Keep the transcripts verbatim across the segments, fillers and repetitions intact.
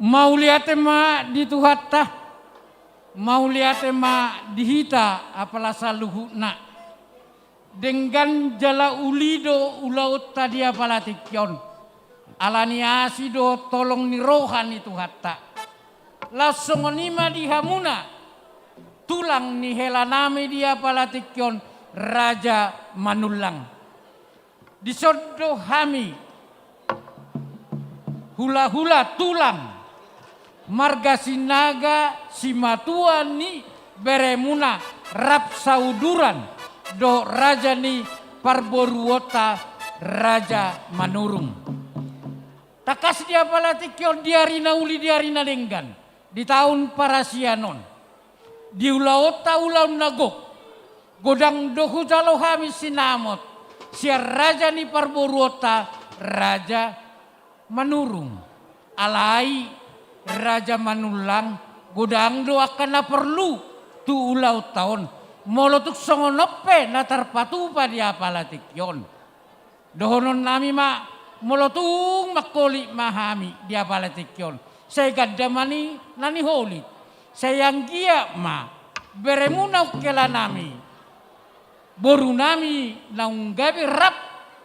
Mauliate ma di Tuhanta, mauliate ma di hita apala saluhutna. Denggan jala uli do ulaonta di apala tingki on. Ala ni asi dohot holong ni roha ni Tuhanta. Laos songon i ma di hamuna, tulang ni helanami di apala tingki on, Raja Manullang. Dison do hami, hulahula tulang, marga Sinaga, simatua ni beremuna, rap sauduran dohot raja ni parboruonta, Raja Manurung. Tangkas di apala tingki on, di ari na uli, di ari na denggan, di taon parasian on, di ulaonta ulaon na gok, godang do hujalo hami sinamot sian raja ni parboruonta, Raja Manurung. Alai Raja Manullang, godang do angka na porlu tu ulaonta on, molo tung songon on pe na tarpatupa di apala tingki on. Dohononnami ma, molo tung mangholit ma hami di apala tingki on, sai ganda ma ni na niholit, sai anggiat ma beremuna, helanami, borunami naung gabe rap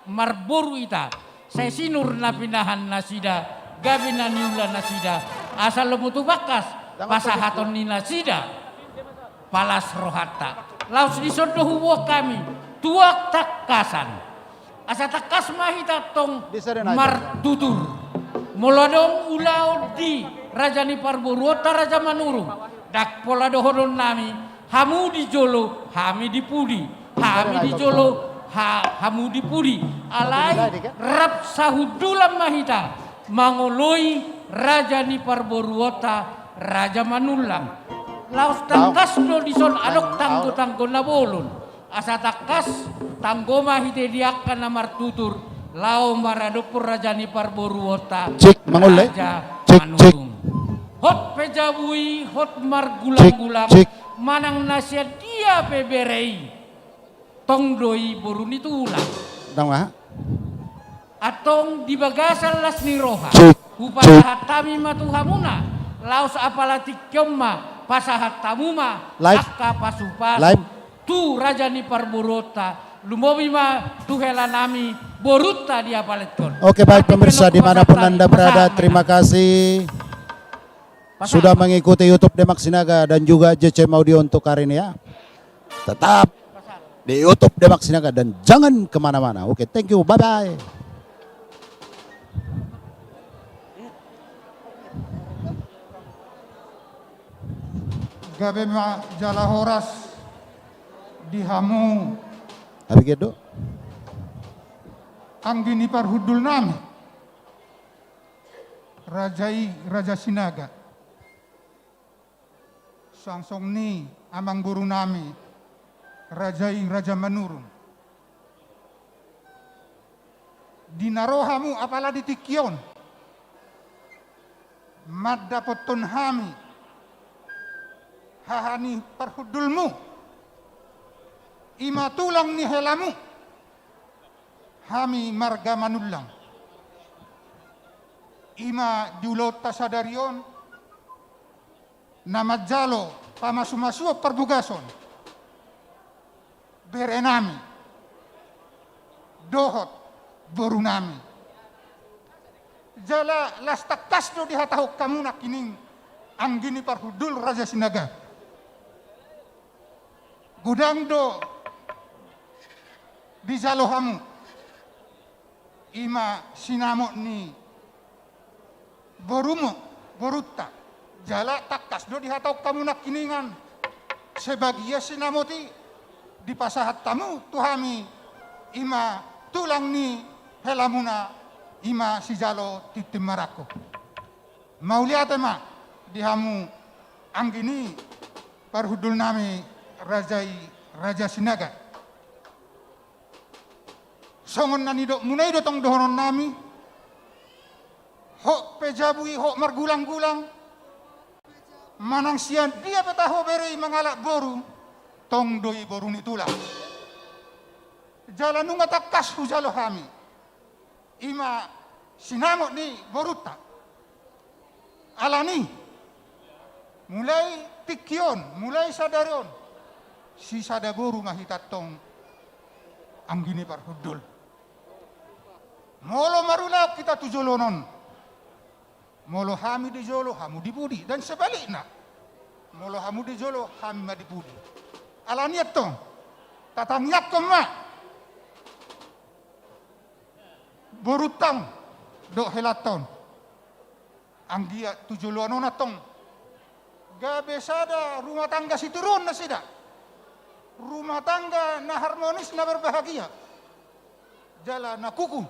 marboru hita, sai sinur na pinahan nasida, gabe na niula nasida, asa lomo tu bagas pasahaton ni nasida palas rohanta. Laos dison do huboan hami tuak tangkasan, asa tangkas ma hita tong martutur. Molo adong ulaon di raja ni parboruonta, Raja Manurung, ndang pola dohononnami, hamu di jolo, hami di pudi, hami di jolo, ha-, hamu di pudi. Alai rap sahundulan ma hita mangoloi raja ni parboruonta, Raja Manullang. Laos tangkas do dison adong tanggo-tanggo na bolon, asa tangkas tanggo ma hita di angka na martutur, laho maradophon raja ni parboruonta, Raja Manurung. Hot pe jabu i, hot margulang-gulang, manang na sian dia pe bere i, tong do i boru ni tulang. Antong di bagasan las ni roha, hupasahat hami ma tu hamuna, laos apala tingki on ma pasahat hamu ma angka pasu-pasu tu raja ni parboruonta, lumobi ma tu helanami borunta di apala tingki on. Oke, baik pemirsa dimanapun Anda berada, terima kasih sudah mengikuti YouTube Demak Sinaga dan juga J C M Audio untuk hari ini ya. Tetap di YouTube Demak Sinaga dan jangan kemana-mana. Oke, thank you, bye-bye. Gabe ma jala horas di hamu. Habis itu? Anggi ni parhundulnami. Raja i Raja Sinaga. Suang songon i amang borunami, raja i Raja Manurung. Di na ro hamu apala di tingki on, mandapothon hami haha ni parhundulmu, i ma tulang ni helamu, hami marga Manullang. I ma di ulaonta sadari on, na manjalo pamasu-masuon parbogason berenami dohot borunami. Jala las tangkas do dihatahon hamu nangkining anggi ni parhundul Raja Sinaga. Godang do dijalo hamu, i ma sinamot ni borumu, borunta. Jala tangkas do dihatahon hamu nangkiningan, sebagian sinamot i dipasahat hamu tu hami, i ma tulang ni helamuna, i ma sijalo tintin marangkup. Mauliate ma di hamu anggi ni parhundulnami, raja i Raja Sinaga. Songon na nidokmuna i do tong dohononnami, hot pe jabu i hot margulang-gulang, manang sian dia pe taho bere i mangalap boru, tong do i boru ni tulang. Jala nunga tangkas hujalo hami, i ma sinamot ni borunta. Alani, mulai tingki on, mulai sadari on, sisada boru ma hita antong, anggi ni parhundul. Molo marulaon hita tu joloan on, molo hami di jolo, hamu di pudi, dan sebalikna. Molo hamu di jolo, hami ma di pudi. Alani antong, tatangiangkon ma borunta on dohot helanta on. Anggiat tu joloan on antong gabe sada rumah tangga sitiruon nasida. Rumah tangga na harmonis, na berbahagia, jala na kuku.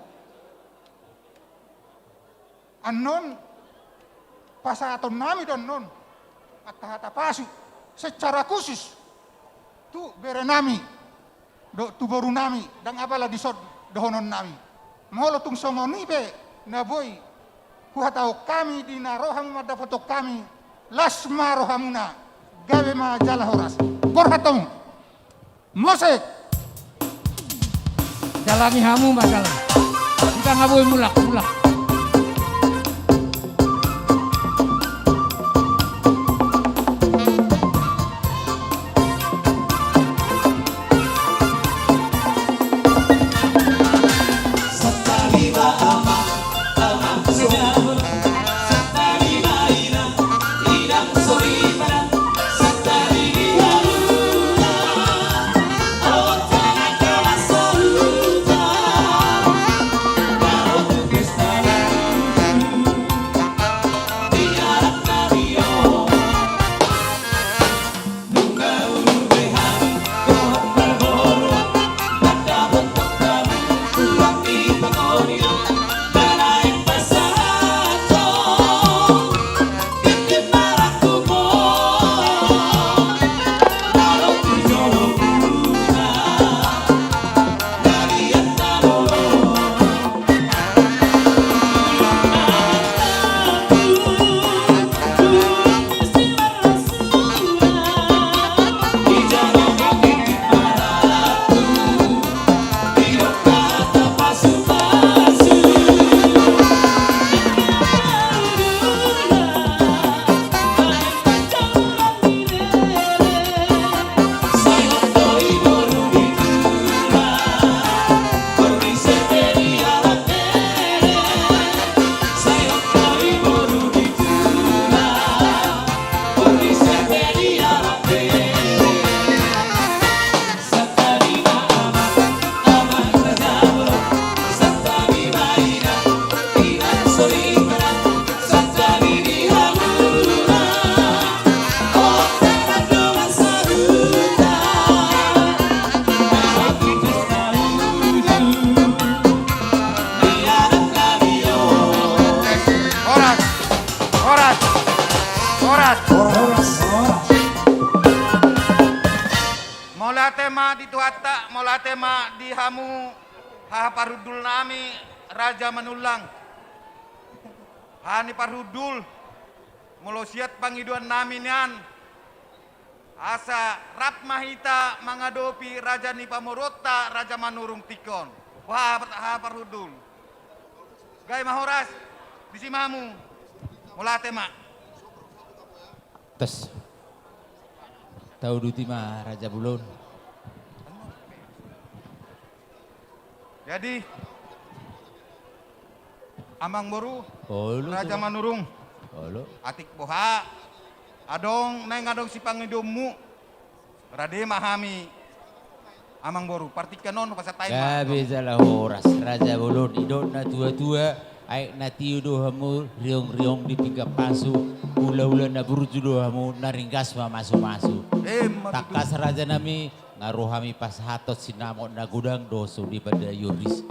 Annon pasahatonnami do annon angka hata pasu secara khusus tu berenami dohot tu borunami, ndang apala dison dohononnami. Molo tung songon i pe na boi huhatahon hami di na ro hamu mandapothon hami, las ma rohamuna, gabe ma jala horas. Borhat hamu. Mosek. Jalani hamu ma jala. Hita nga boi mulak, mulak. Horas, horas, horas. Mauliate ma di Tuhanta, mauliate ma di hamu haha parhundulnami Raja Manullang. Haha ni parhundul, molo siat pangidoannami nian, asa rap ma hita mangadopi raja ni pamoruonta Raja Manurung tingki on. Haha, haha parhundul. Gabe ma horas, disi ma hamu. Mauliate ma. Tes. Tauduti ma Raja Bolon. Jadi, Amangboru, olo, Raja Manurung. Olo. Atik boha adong, naeng adong sipangidoonmu, rade ma hami. Amangboru, partingkian on hupasahat hami ma. Gabe jala horas, Raja Bolon, didok na tua-tua, aek na tio do hamu riong-riong di pinggan pasu, hula-hula na burju do hamu, na ringgas mamasumasu. Emma tutu. Tangkas rajanami, nga ro hami pasahathon sinamot na godang dohot songon i pe da ioris.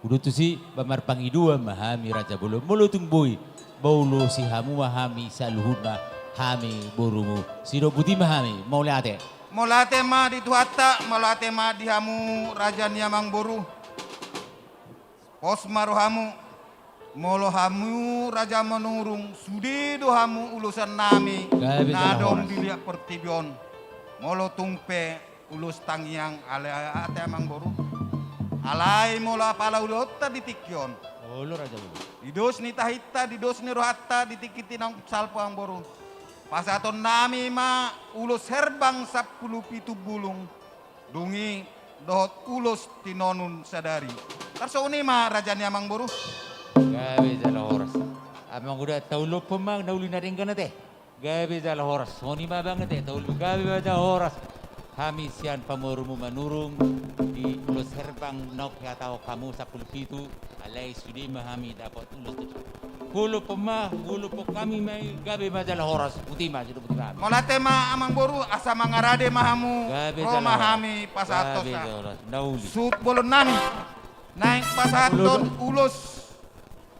Udah tusi, ba marpangidoan ma hami Raja Bolon. Molo tung boi, ba ulosi hamu ma hami saluhutna, hami borumu. Sidok boti ma hami, mauliate. Mauliate ma di Tuhanta, mauliate ma di hamu raja ni amangboru. Pos ma rohamu, molo hamu Raja Manurung, sude do hamu ulosannami na adong di liat portibi on. Molo tung pe ulos tangiang, ale ate amangboru. Alai molo apala ulaonta di tingki on, Olo, Raja Boru. Di dos ni tahinta, di dos ni rohanta, di tingki naung salpu, Amangboru, pasahatonnami ma ulos herbang sampulu pitu bulung, dung i dohot ulos tinonun sadari. Tarsongon i ma, raja ni Amangboru. Gabe jala horas. Amang Uda, taulomhon ma na uli na denggan ate. Gabe jala horas. Songon i ma, Amang, ate, taulomhon, gabe ma jala horas. Hami sian pamoruonmu Manurung, di ulos herbang naung huhatahon hamu sampulu pitu, alai sude ma hami dapot ulos tu. Huolomhon ma, huolomhon hami ma i, gabe ma jala horas. Botima, sude botima hami. Mauliate ma, Amangboru, asa mangarade ma hamu. Gabe jala horas. Ro ma hami pasahathon. Gabe jala horas. Na uli. Suhut bolonnami. Naeng pasahathon ulos.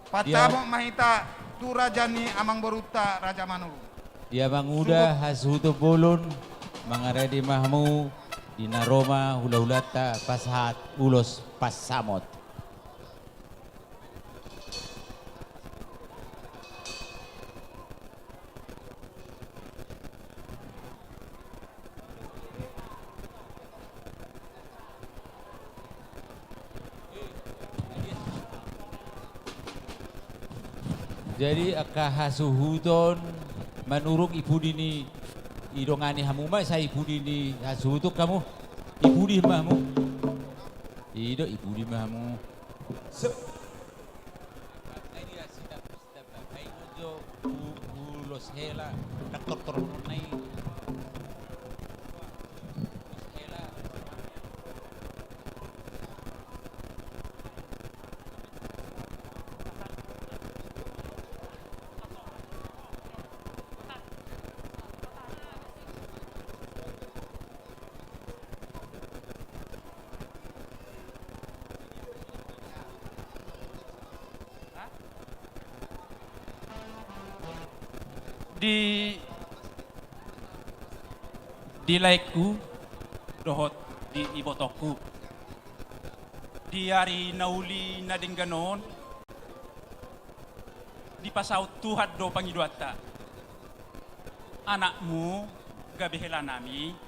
Pansamot ma hita tu raja ni Amangborunta, Raja Manurung. Di Amang Uda, suhut. Hasuhuton bolon, mangarade ma hamu, di na ro ma hulahulanta pasahat ulos pansamot. Jadi, angka hasuhuton Manurung, i pudi ni, idongani hamu ma, sai i pudi ni hasuhuton hamu. I pudi ma hamu. I do, i pudi ma hamu. Sip. Baik, jo, u-, ulos hela, ndang tortorhononna i. Ulos hela. Di, di laengku dohot di ibotongku, di ari na uli na denggan on, dipasaut Tuhan do pangidoanta. Anakmu gabe helanami,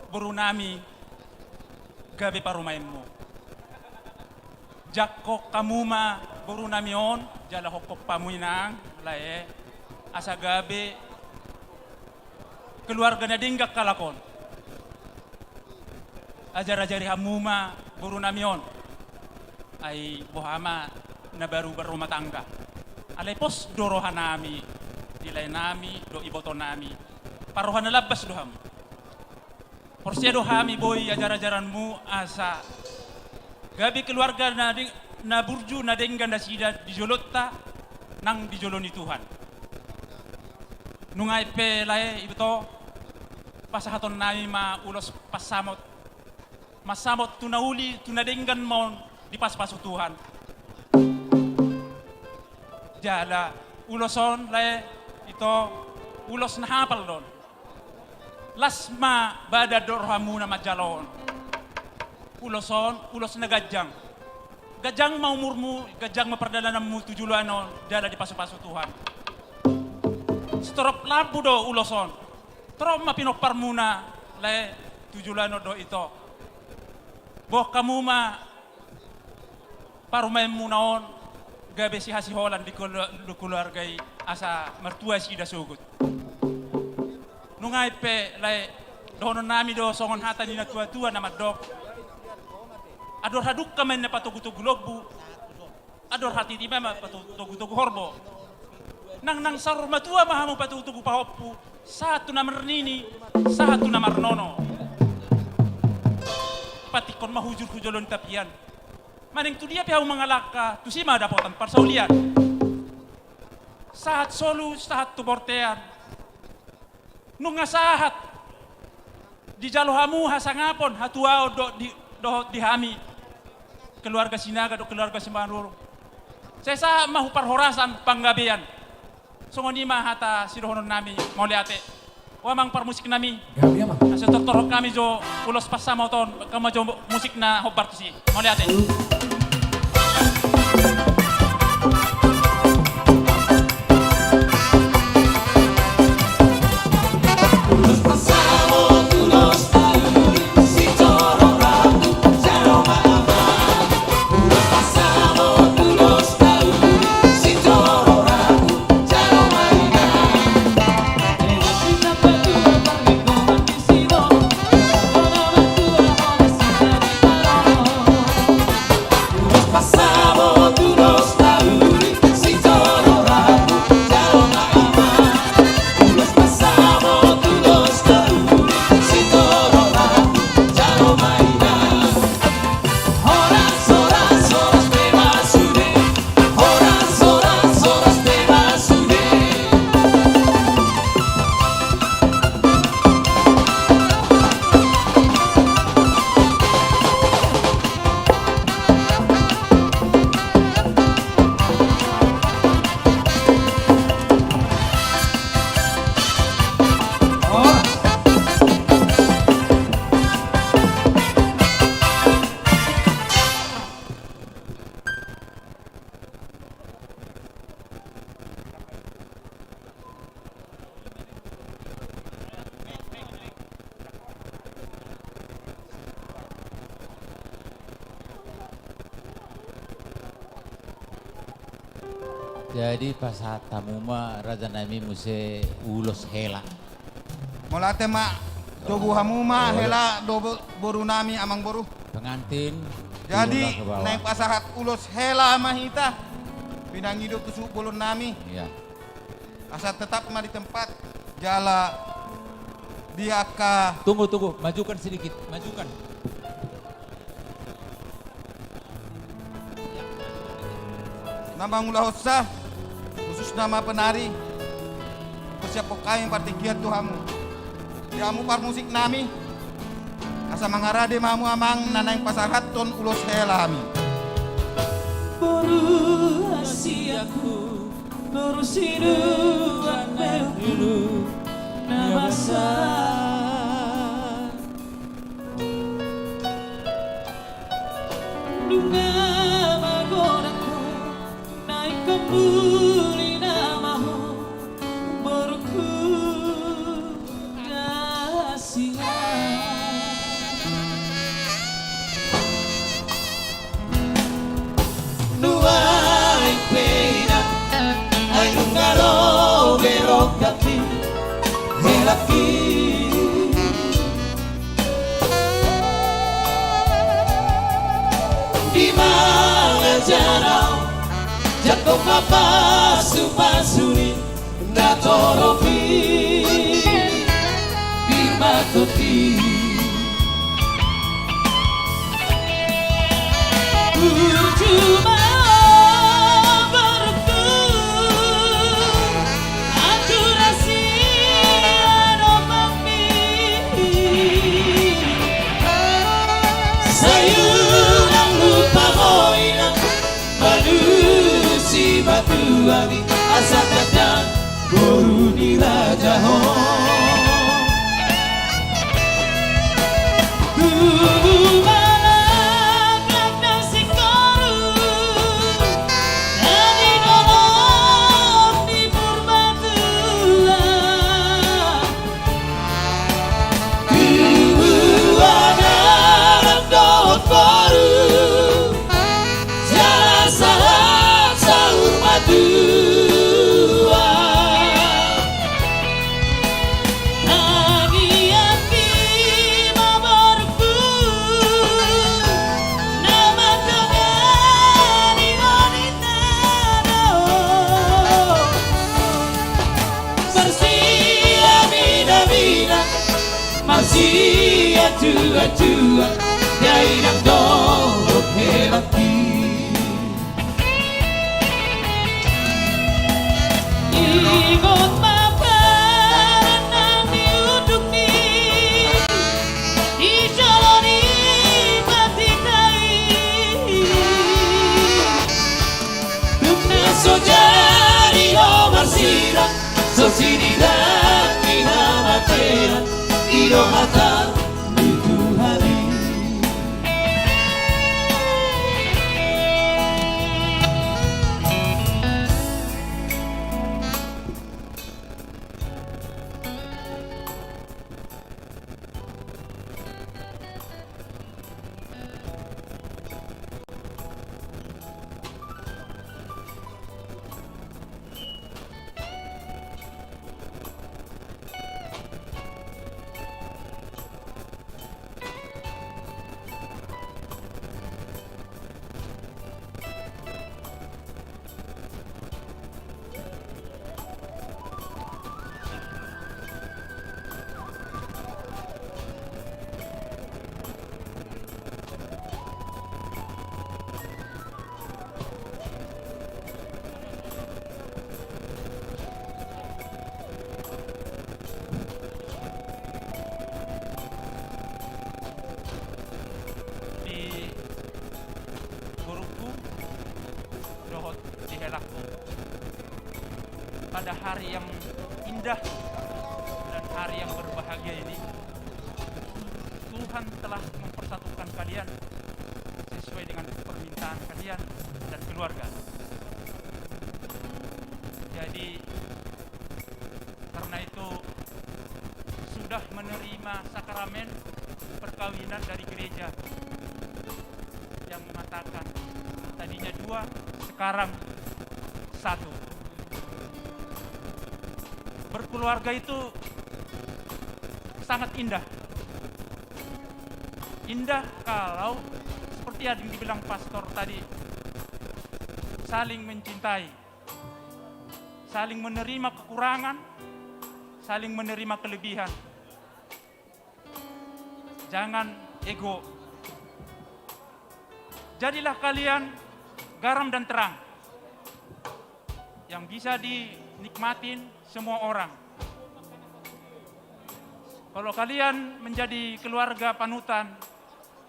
borunami gabe parumaenmu. Jangkon hamu ma borunami on, jala hophop hamu, Inang, lae, asa gabe keluarga na denggan halak on. Ajarajari hamu ma borunami on. Ai boha ma na baru berumah tangga. Alai pos do rohanami di laenami dohot ibotonami. Parroha na lambas do hamu. Porsea do hami boi ajarajaranmu asa gabe keluarga na de-, na burju, na denggan nasida di jolonta nang di jolo ni Tuhan. Nunga i pe, lae, ito, pasahatonnami ma ulos pansamot. Mansamot tu na uli, tu na denggan ma on dipasupasu Tuhan. Jala ulos on, lae, ito, ulos na hapal do on. Las ma badan dohot rohamuna manjalo on. Ulos on ulos na ganjang. Ganjang ma umurmu, ganjang ma pardalananmu tu joloan on jala dipasupasu Tuhan. Sitorop lampu do ulos on. Torop ma pinomparmuna, lae, tu joloan on dohot ito. Boan hamu ma parumaenmuna on gabe sihasiholan di kelu-, di keluarga i, asa martua nasida sogot. Nunga i pe, lae, dohononnami do songon hata ni natuatua na mandok: Andor hadungka ma inna patogutogu lombu, andor hatiti ma inna patogutogu horbo. Nang, nang saur matua ma hamu patogutogu pahompu, sahat tu na marnini, sahat tu na marnono. Patingkon ma hujur hu jolo ni tapian. Manang tu dia pe hamu mangalangka, tusi ma dapotan parsaulian. Sahat solu, sahat tu bontean. Nunga sahat dijalo hamu hasangapon, hatuaon dohot di, dohot di hami keluarga Sinaga dohot keluarga Simanurung. Sai sahat ma hu parhorasan panggabean. Songon i ma hata sidohononnami, mauliate. O amang parmusiknami. Gabe, amang. Asa tortorhon hami jo ulos pansamot on, hamu ma jo musik na hombar tusi. Mauliate. Jadi pasahat hamu ma raja nami muse ulos hela. Mauliate ma, tobu hamu ma hela do bo-, boru nami, amang boru. Pengantin. Jadi naeng pasahat ulos hela ma hita. Pinangido tu suhut bolon nami. Iya. Asa tetap ma di tempat jala di angka. Tunggu, tunggu, majukan sedikit, majukan. Na mangulahonsa, khususna ma penari, persiaphon hami partingkian tu hamu. Di hamu parmusik nami, asa mangarade ma hamu amang na naeng pasahathon ulos hela hami. Boru hasianku, boru sinuan beukku, na masa. Nunga magodang ho, na ingkon muli nama ho, borungku hasian. Nuaeng pe inang, ai nunga ro be rongkapmi, helangki. Di mangan jala, jangkon ma pasupasu ni na torop i, di ma tondi. Burju ma borungku, aturasi adopangmi. Sai unang lupa ho inang, manusi batu ami, asa tanda boru ni raja ho. Tubu ma laklak na singkoru, na ninolong ni Purbatua. Tubu anak dohot boru, jala sahat saur matua. Tangiangki ma borungku, na mandongani ho di tano. Marsian minamina, marsian tuatua, dainang dohot helangki. Ingot ma paranang ni undukmi, di jolo ni patita i. Tung na so jadi ho marsirang, so sinirang ni hamatean, i do hata ni Tuhan i. Di borungku dohot di helangku, pada hari yang indah dan hari yang berbahagia ini, Tuhan telah mempersatukan kalian sesuai dengan permintaan kalian dan keluarga. Jadi, karena itu, sudah menerima sakramen perkawinan dari gereja yang mengatakan tadinya dua, sekarang satu. Berkeluarga itu sangat indah. Indah kalau seperti yang dibilang pastor tadi, saling mencintai, saling menerima kekurangan, saling menerima kelebihan. Jangan ego. Jadilah kalian garam dan terang yang bisa dinikmatin semua orang. Kalau kalian menjadi keluarga panutan,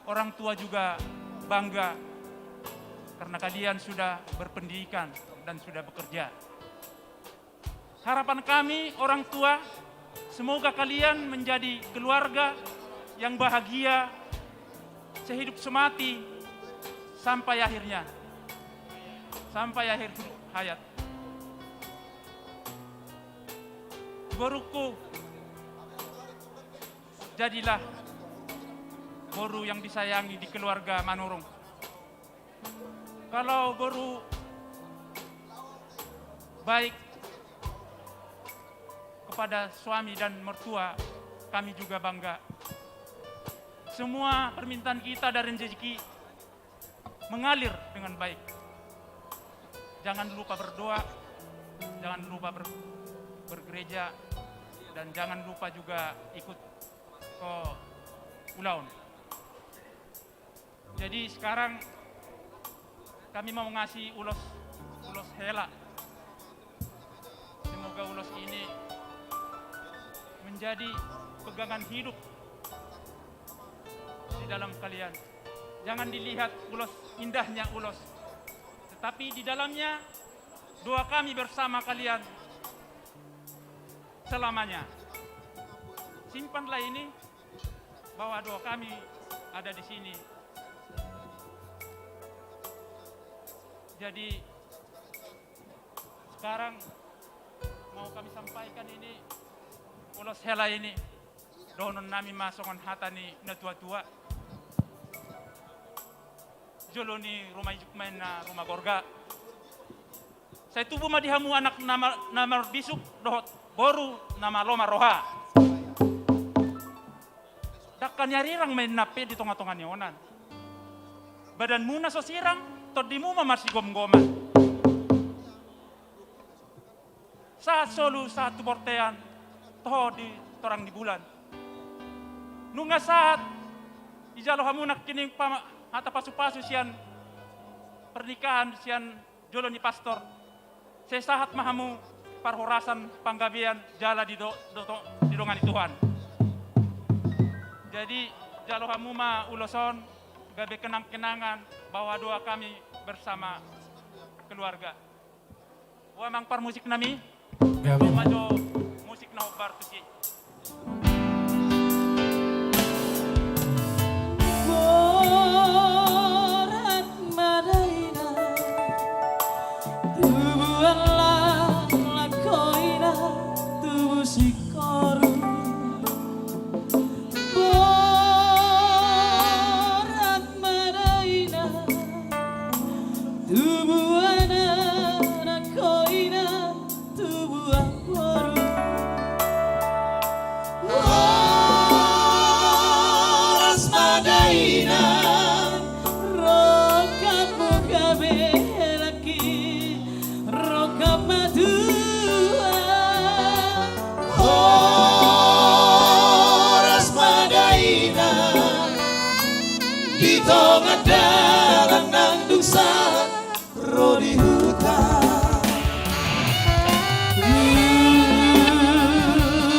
orang tua juga bangga karena kalian sudah berpendidikan dan sudah bekerja. Harapan kami, orang tua, semoga kalian menjadi keluarga yang bahagia sehidup semati sampai akhirnya, sampai akhir hayat. Boruku, jadilah boru yang disayangi di keluarga Manurung. Kalau boru baik kepada suami dan mertua, kami juga bangga. Semua permintaan kita dan rezeki mengalir dengan baik. Jangan lupa berdoa, jangan lupa ber-, bergereja, dan jangan lupa juga ikut ke ulaon. Jadi sekarang kami mau ngasih ulos, ulos hela. Semoga ulos ini menjadi pegangan hidup di dalam kalian. Jangan dilihat ulos, indahnya ulos, tetapi di dalamnya doa kami bersama kalian selamanya. Simpanlah ini, bahwa doa kami ada di sini. Jadi sekarang mau kami sampaikan ini, ulos hela ini, dohonon nami ma songon hata ni na tua-tua. Jolo ni ruma ijuk ma inna ruma gorga. Sai tubu ma di hamu anak na ma-, na marbisuk dohot boru na malo marroha. Dangka ni arirang ma inna pe di tonga-tonga ni onan. Badanmuna so sirang, tondimu ma marsigomgoman. Sahat solu, sahat tu bortean, toho di torang ni bulan. Nunga sahat, dijalo hamu nangkining pama-, hata pasu-pasu sian pernikahan, sian jolo ni pastor. Sai sahat ma hamu parhorasan, panggabean, jala dido-, doto-, didongani Tuhan. Jadi, jalo hamu ma ulos on, gabe kenang-kenangan, bawa doa kami bersama keluarga. Ua amang parmusik nami. Gabe. Ro ma jo musik na hombar tusi. Borat ma dainang, tubuan laklak ho inang, tubu singkoru. Borat ma dainang, tubuan anak ho inang, tubuan boru. Horas ma dainang, rongkapmu gabe nangkin, rongkap ma tulang. Horas ma dainang, di tonga dalan nang dung sahat ro di huta.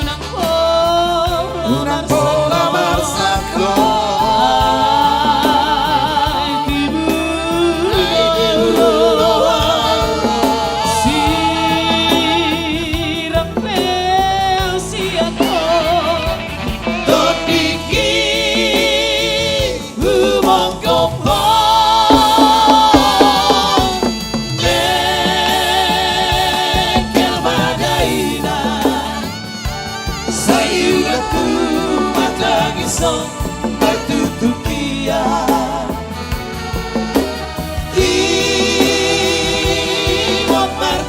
Unang pola, unang pola marsangkot. Ai tibu, ai tibu loas. Sirang pe au sian ho. Tondingki humonggop ho. Dengkel ma dainang, sai ulang tu ma tangis on martutup ia. Ingot mar-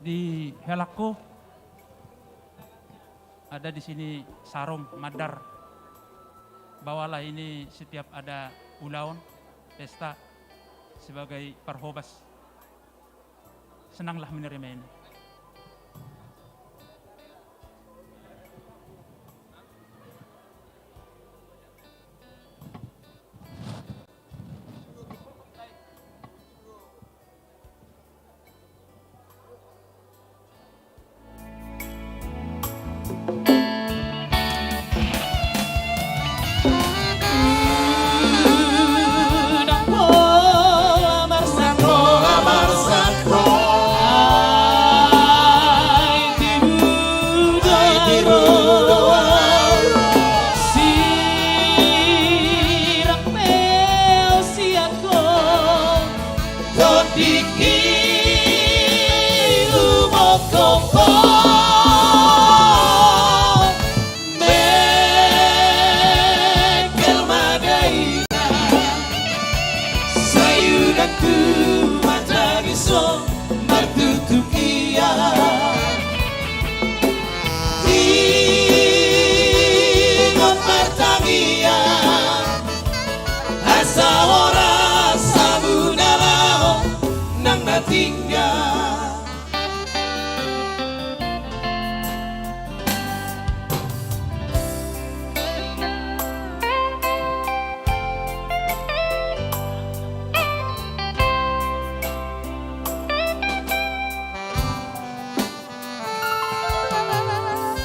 Di helangku, ada di sini sarung mandar. Bawalah ini setiap ada ulaon, pesta, sebagai parhobas. Senanglah menerima ini. Tondik i humongkop ho, mengkel ma dainang. Sai unang tu manjadi so martutu ia. Ingot martangiang, asa horas hamu na laho nang na tinggal.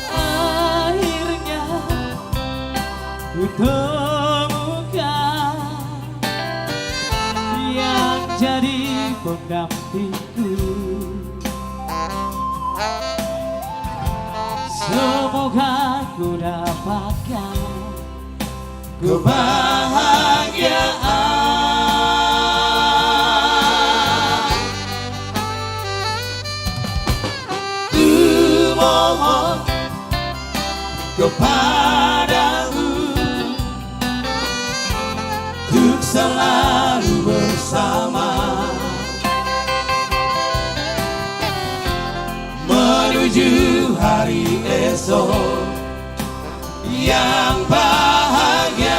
Akhirnya kutemukan yang jadi pendampingku. Semoga ku dapatkan kebahagiaan. Ku mohon kepadamu untuk selalu bersama menuju hari esok yang bahagia.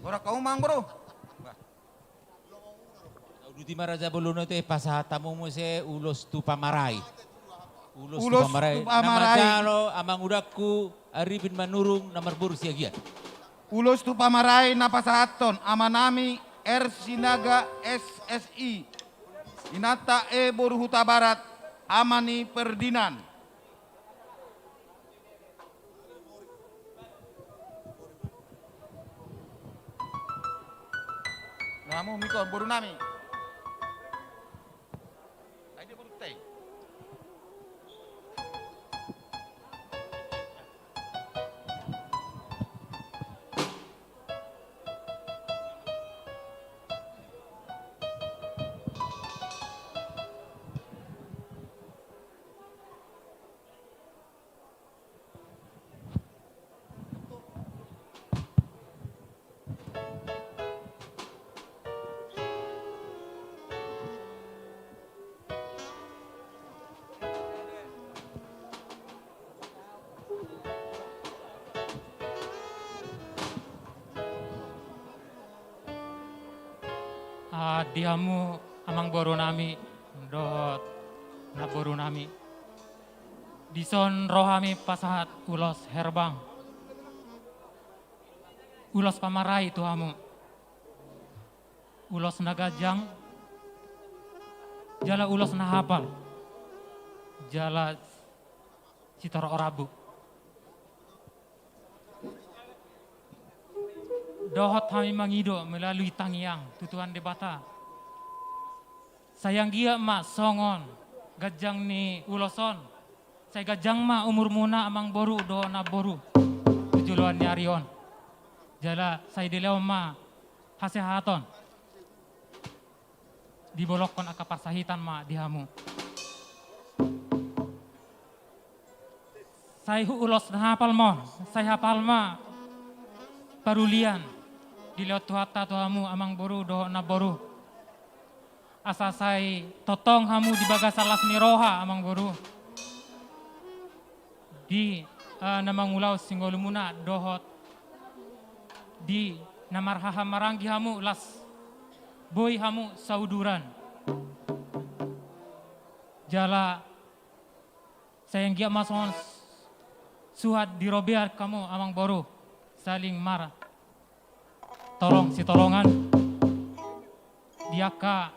Boru, hamu ma, Boru. Uduti ma raja bolon i, pasahat hamu muse ulos tu pamarai. Ulos tu pamarai. Na manjalo amang udangku Arifin Manurung na marboru Siagian. Ulos tu pamarai na pasahathon amanami R Sinaga, S S I, inanta E boru Hutabarat, ama ni Ferdinand. Hamu ma ingkon, boru nami. Ai dia boru tai. Ah, di hamu amangboru nami dohot namboru nami. Dison ro hami pasahat ulos herbang. Ulos pamarai tu hamu. Ulos na ganjang, jala ulos na hapal, jala sitorop rambu. Dohot hami mangido melalui tangiang tu Tuhan Debata. Sai anggiat ma songon ganjang ni ulos on, sai ganjang ma umurmuna amangboru dohot namboru tu joloan ni ari on. Jala sai dilehon ma hasehaton, dibolongkon angka parsahitan ma di hamu. Sai hu ulos na hapal ma on, sai hapal ma parulian, dilehon Tuhanta tu hamu amangboru dohot namboru, asa sai tongtong hamu di bagasan las ni roha amangboru, di, eh, na mangulahon singolumuna dohot di na marhahamaranggi hamu, las boi hamu sauduran. Jala sai anggiat ma songon suhat di robean hamu amangboru, saling martolong sitolongan di angka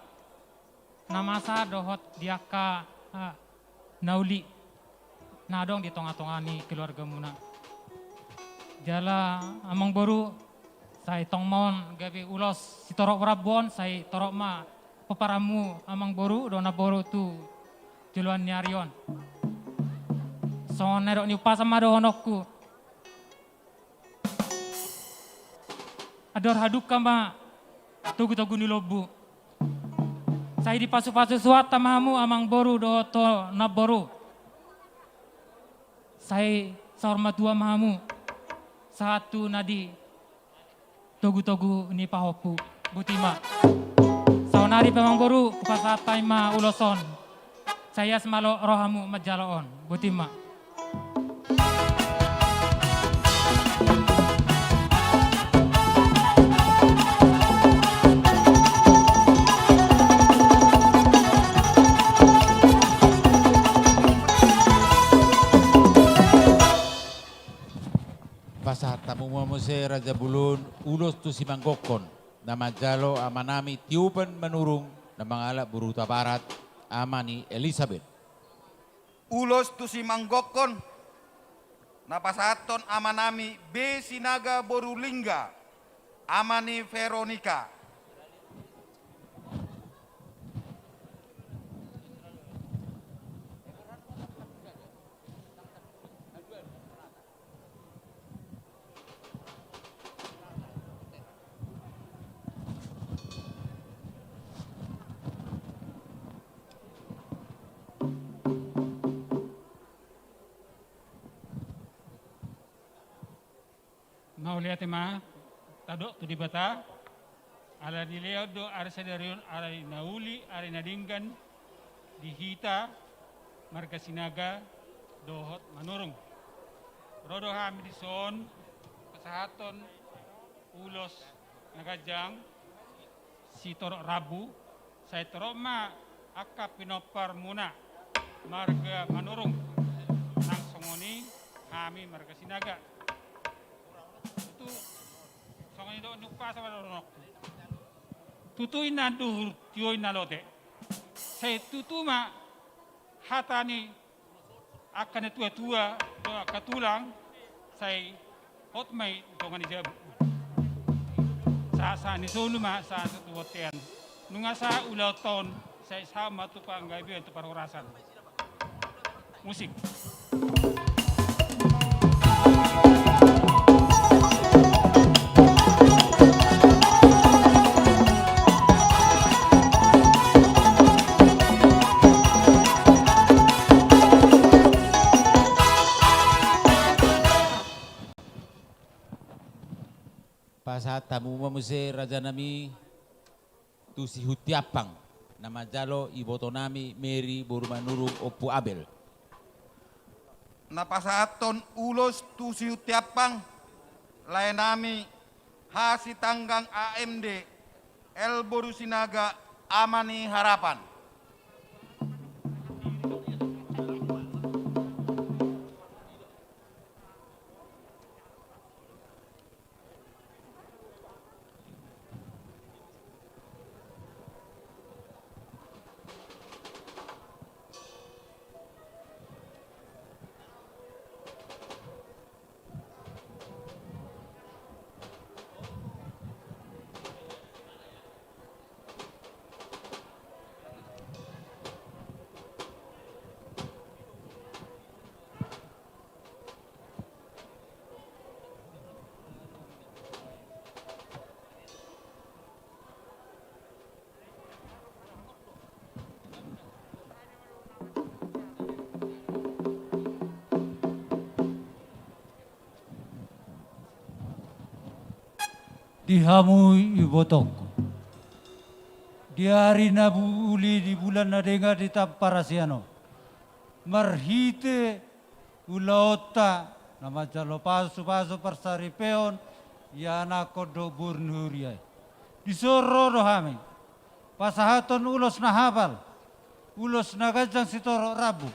na masa dohot di angka, ah, na uli na adong di tongatonga ni keluargamuna. Jala amangboru, sai tong ma on gabe ulos sitorop rambu on, sai torop ma pomparanmu amangboru dohot namboru tu joloan ni ari on. Songon na nidok ni umpasa ma dohononku: Andor hadungka ma togutogu ni lombu. Sai dipasupasu Tuhanta ma hamu amangboru dohot namboru. Sai saur matua ma hamu sahat tu na di togutogu ni pahompu. Boti ma. Saonari pe amangboru, hupasahat hami ma ulos on. Sai ias ma rohamu manjalo on. Boti ma. Pasahat hamu ma muse Raja Bolon ulos tu Simanggokkon na manjalo amanami Tioban Manurung na mangalap boru Hutabarat, ama ni Elisabet. Ulos tu Simanggokkon na pasahathon amanami B Sinaga boru Lingga, ama ni Veronika. Mauliate ma tadok tu Debata, ala dilehon do ari sadari on ari na uli, ari na denggan di hita marga Sinaga dohot Manurung. Ro do hami dison pasahathon ulos na ganjang sitorop rambu, sai torop ma angka pinomparmuna marga Manurung, nang songon i hami marga Sinaga. Tutu songon nidok ni umpasa ma dohononku. Tutu inna anduhur, tio inna lote. Sai tutu ma hata ni angka na tuatua dohot angka tulang, sai hot ma i dongan ni jabu. Sahat-sahat ni solu ma sahat tu bontean. Nunga sahat ulaonta on, sai sahat ma tu panggabean, tu parhorasan. Musik. Pasahat hamu ma muse rajanami tu Sihuntiampang na manjalo ibotonami Meri boru Manurung, Ompu Abel. Na pasahathon ulos tu Sihuntiampang, laenami Hasitanggang A M D, L boru Sinaga, ama ni Harapan. Di hamu ibotongku, di ari na bu-, uli di bulan na denggan di Tamparasian on, marhite ulaonta na manjalo pasupasu parsaripeon, ianakhon dohot boru ni huria i, dison ro do hami pasahathon ulos na hapal, ulos na ganjang sitorop rambu,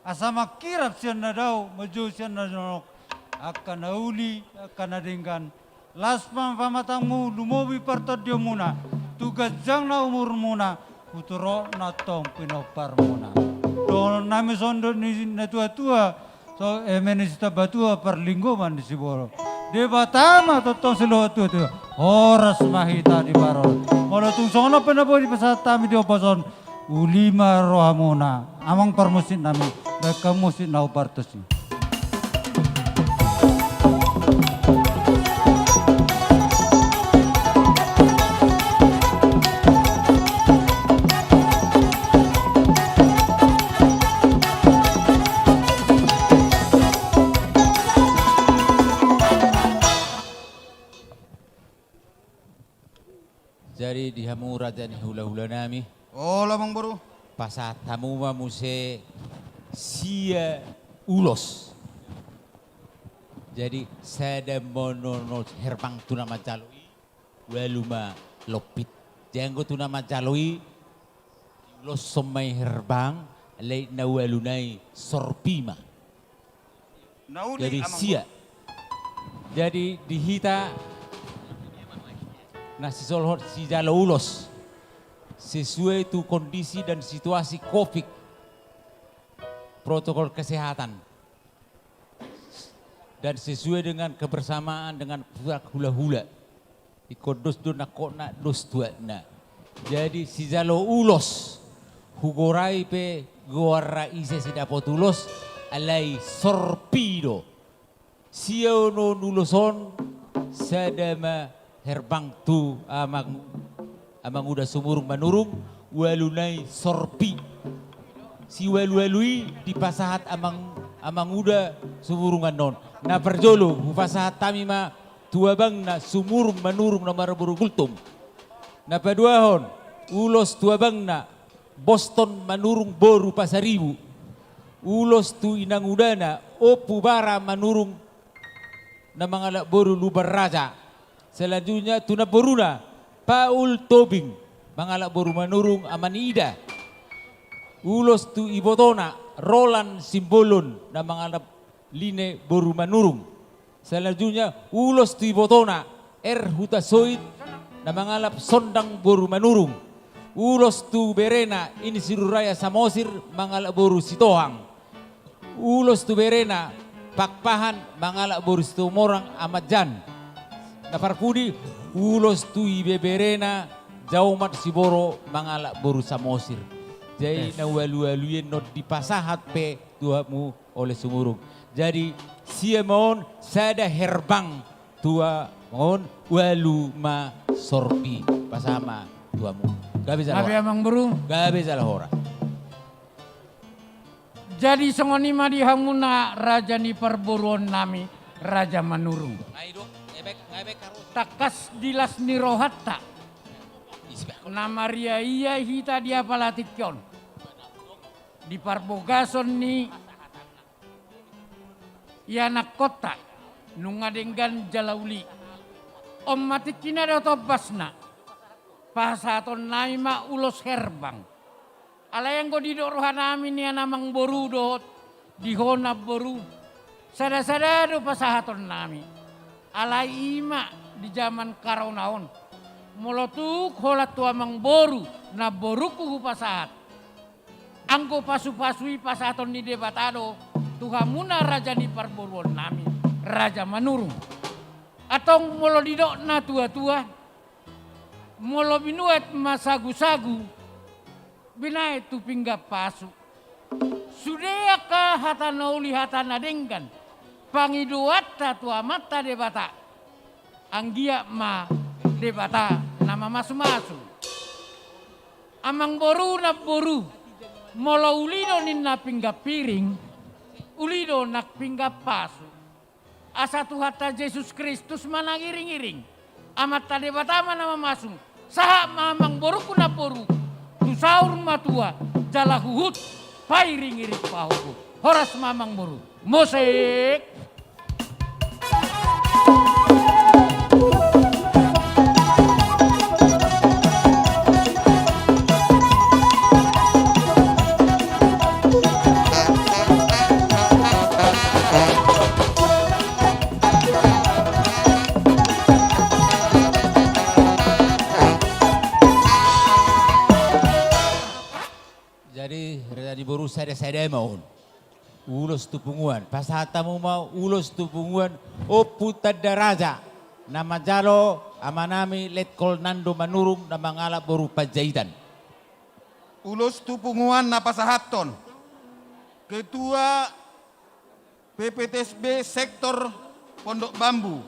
asa mangkirap sian na dao, manjou sian na jonok, angka na uli, angka na denggan, las ma pamatangmu, lumobi partondionmuna, tu ganjangna umurmuna, tu torop na tong pinomparmuna. Dohononnami songon dok ni natuatua, so, eme ni Sitambatua, parlinggoman ni siborok. Debata ma tongtong siloho tuatua, horas ma hita diparorot. Molo tung songon on pe na boi dipasahat hami di ombas on, uli ma rohamuna, amang parmusiknami, baen hamu musik na hombar tusi. Jadi di hamu raja ni hulahulanami, olo, amang boru, pasahat hamu ma muse sia ulos. Jadi sada ma nono herbang tu na manjalo i, ualu ma lompit. Janggo tu na manjalo i, diuloshon ma i herbang, alai na ualu nai sorpi ma. Na uli, jadi amang sia. Jadi di hita na sisolhot sijalo ulos sesuai tu kondisi dan situasi covid, protokol kesehatan, dan sesuai dengan kebersamaan dengan pihak hulahula. Ingkon dos do nangkokna, dos tuatna. Jadi sijalo ulos, hugorai pe goarna ise sidapot ulos, alai sorpi do. Sia onon ulos on, sada ma herbang tu amang, amanguda sumurung manurung, ualu nai sorpi. Siualualu i dipasahat amang, amanguda sumurung annon. Na parjolo hupasahat hami ma tu abangna sumurung manurung na marboru Gultom. Na paduahon, ulos tu abangna Boston manurung boru Pasaribu. Ulos tu inangudana Ompu Bara manurung na mangalap boru Lumban Raja. Selanjutnya tu namboruna Paul Tobing mangalap boru manurung Ama ni Ida. Ulos tu ibotona Roland Simbolon na mangalap Line boru manurung. Selanjutnya ulos tu ibotona R Hutasoit na mangalap Sondang boru manurung. Ulos tu berena Insirurai Samosir mangalap boru Sitohang. Ulos tu berena Pakpahan mangalap boru Situmorang Ama Jan. Na parpudi, ulos tu ibeberena Jaomat Siboro mangalap boru Samosir. Jadi na ualualu i annon dipasahat pe tu hamu oleh sumurung. Jadi sia ma on sada herbang tu amang on, ualu ma sorpi, pasahat ma tu hamu. Gabe jala horas. Gabe amang boru. Gabe jala horas. Jadi songon i ma di hamuna raja ni parboruonnami, raja manurung. Tangkas di las ni rohanta na mariaia hita di apala tingki on, di parbogason ni ianakkonta nunga denggan jala uli. On ma tingkina dohot ombasna, pasahatonnami ma ulos herbang. Alai anggo didok rohanami nian amang boru dohot di ho namboru, sadasada do pasahatonnami. Alai i ma di jaman karona on, molo tung holan tu amang boru namborungku hupasahat, anggo pasupasu i pasahaton ni Debata do tu hamuna raja ni parboruonnami, raja manurung. Antong molo didok natuatua, molo binuat ma sagusagu, binahen tu pinggan pasu. Sude angka hata na uli, hata na denggan pangidoanta tu Amanta Debata, anggiat ma Debata na mamasumasu. Amang boru namboru, molo uli do ninna pinggan piring, uli do nang pinggan pasu. Asa Tuhanta Jesus Kristus ma na ngiringiring. Amanta Debata ma na mamasung. Sahat ma amangborungku namboru tu saur matua jala huhut pairingiring pahohot. Horas ma amangboru. Musik. Jadi, raja ni boru, sada-sada ma on. Ulos tu punguan. Pasahat hamu ma ulos tu punguan Ompu Tanda Raja, na manjalo amanami Letkol Nando Manurung na mangalap boru Panjaitan. Ulos tu punguan na pasahathon Ketua P P T S B Sektor Pondok Bambu,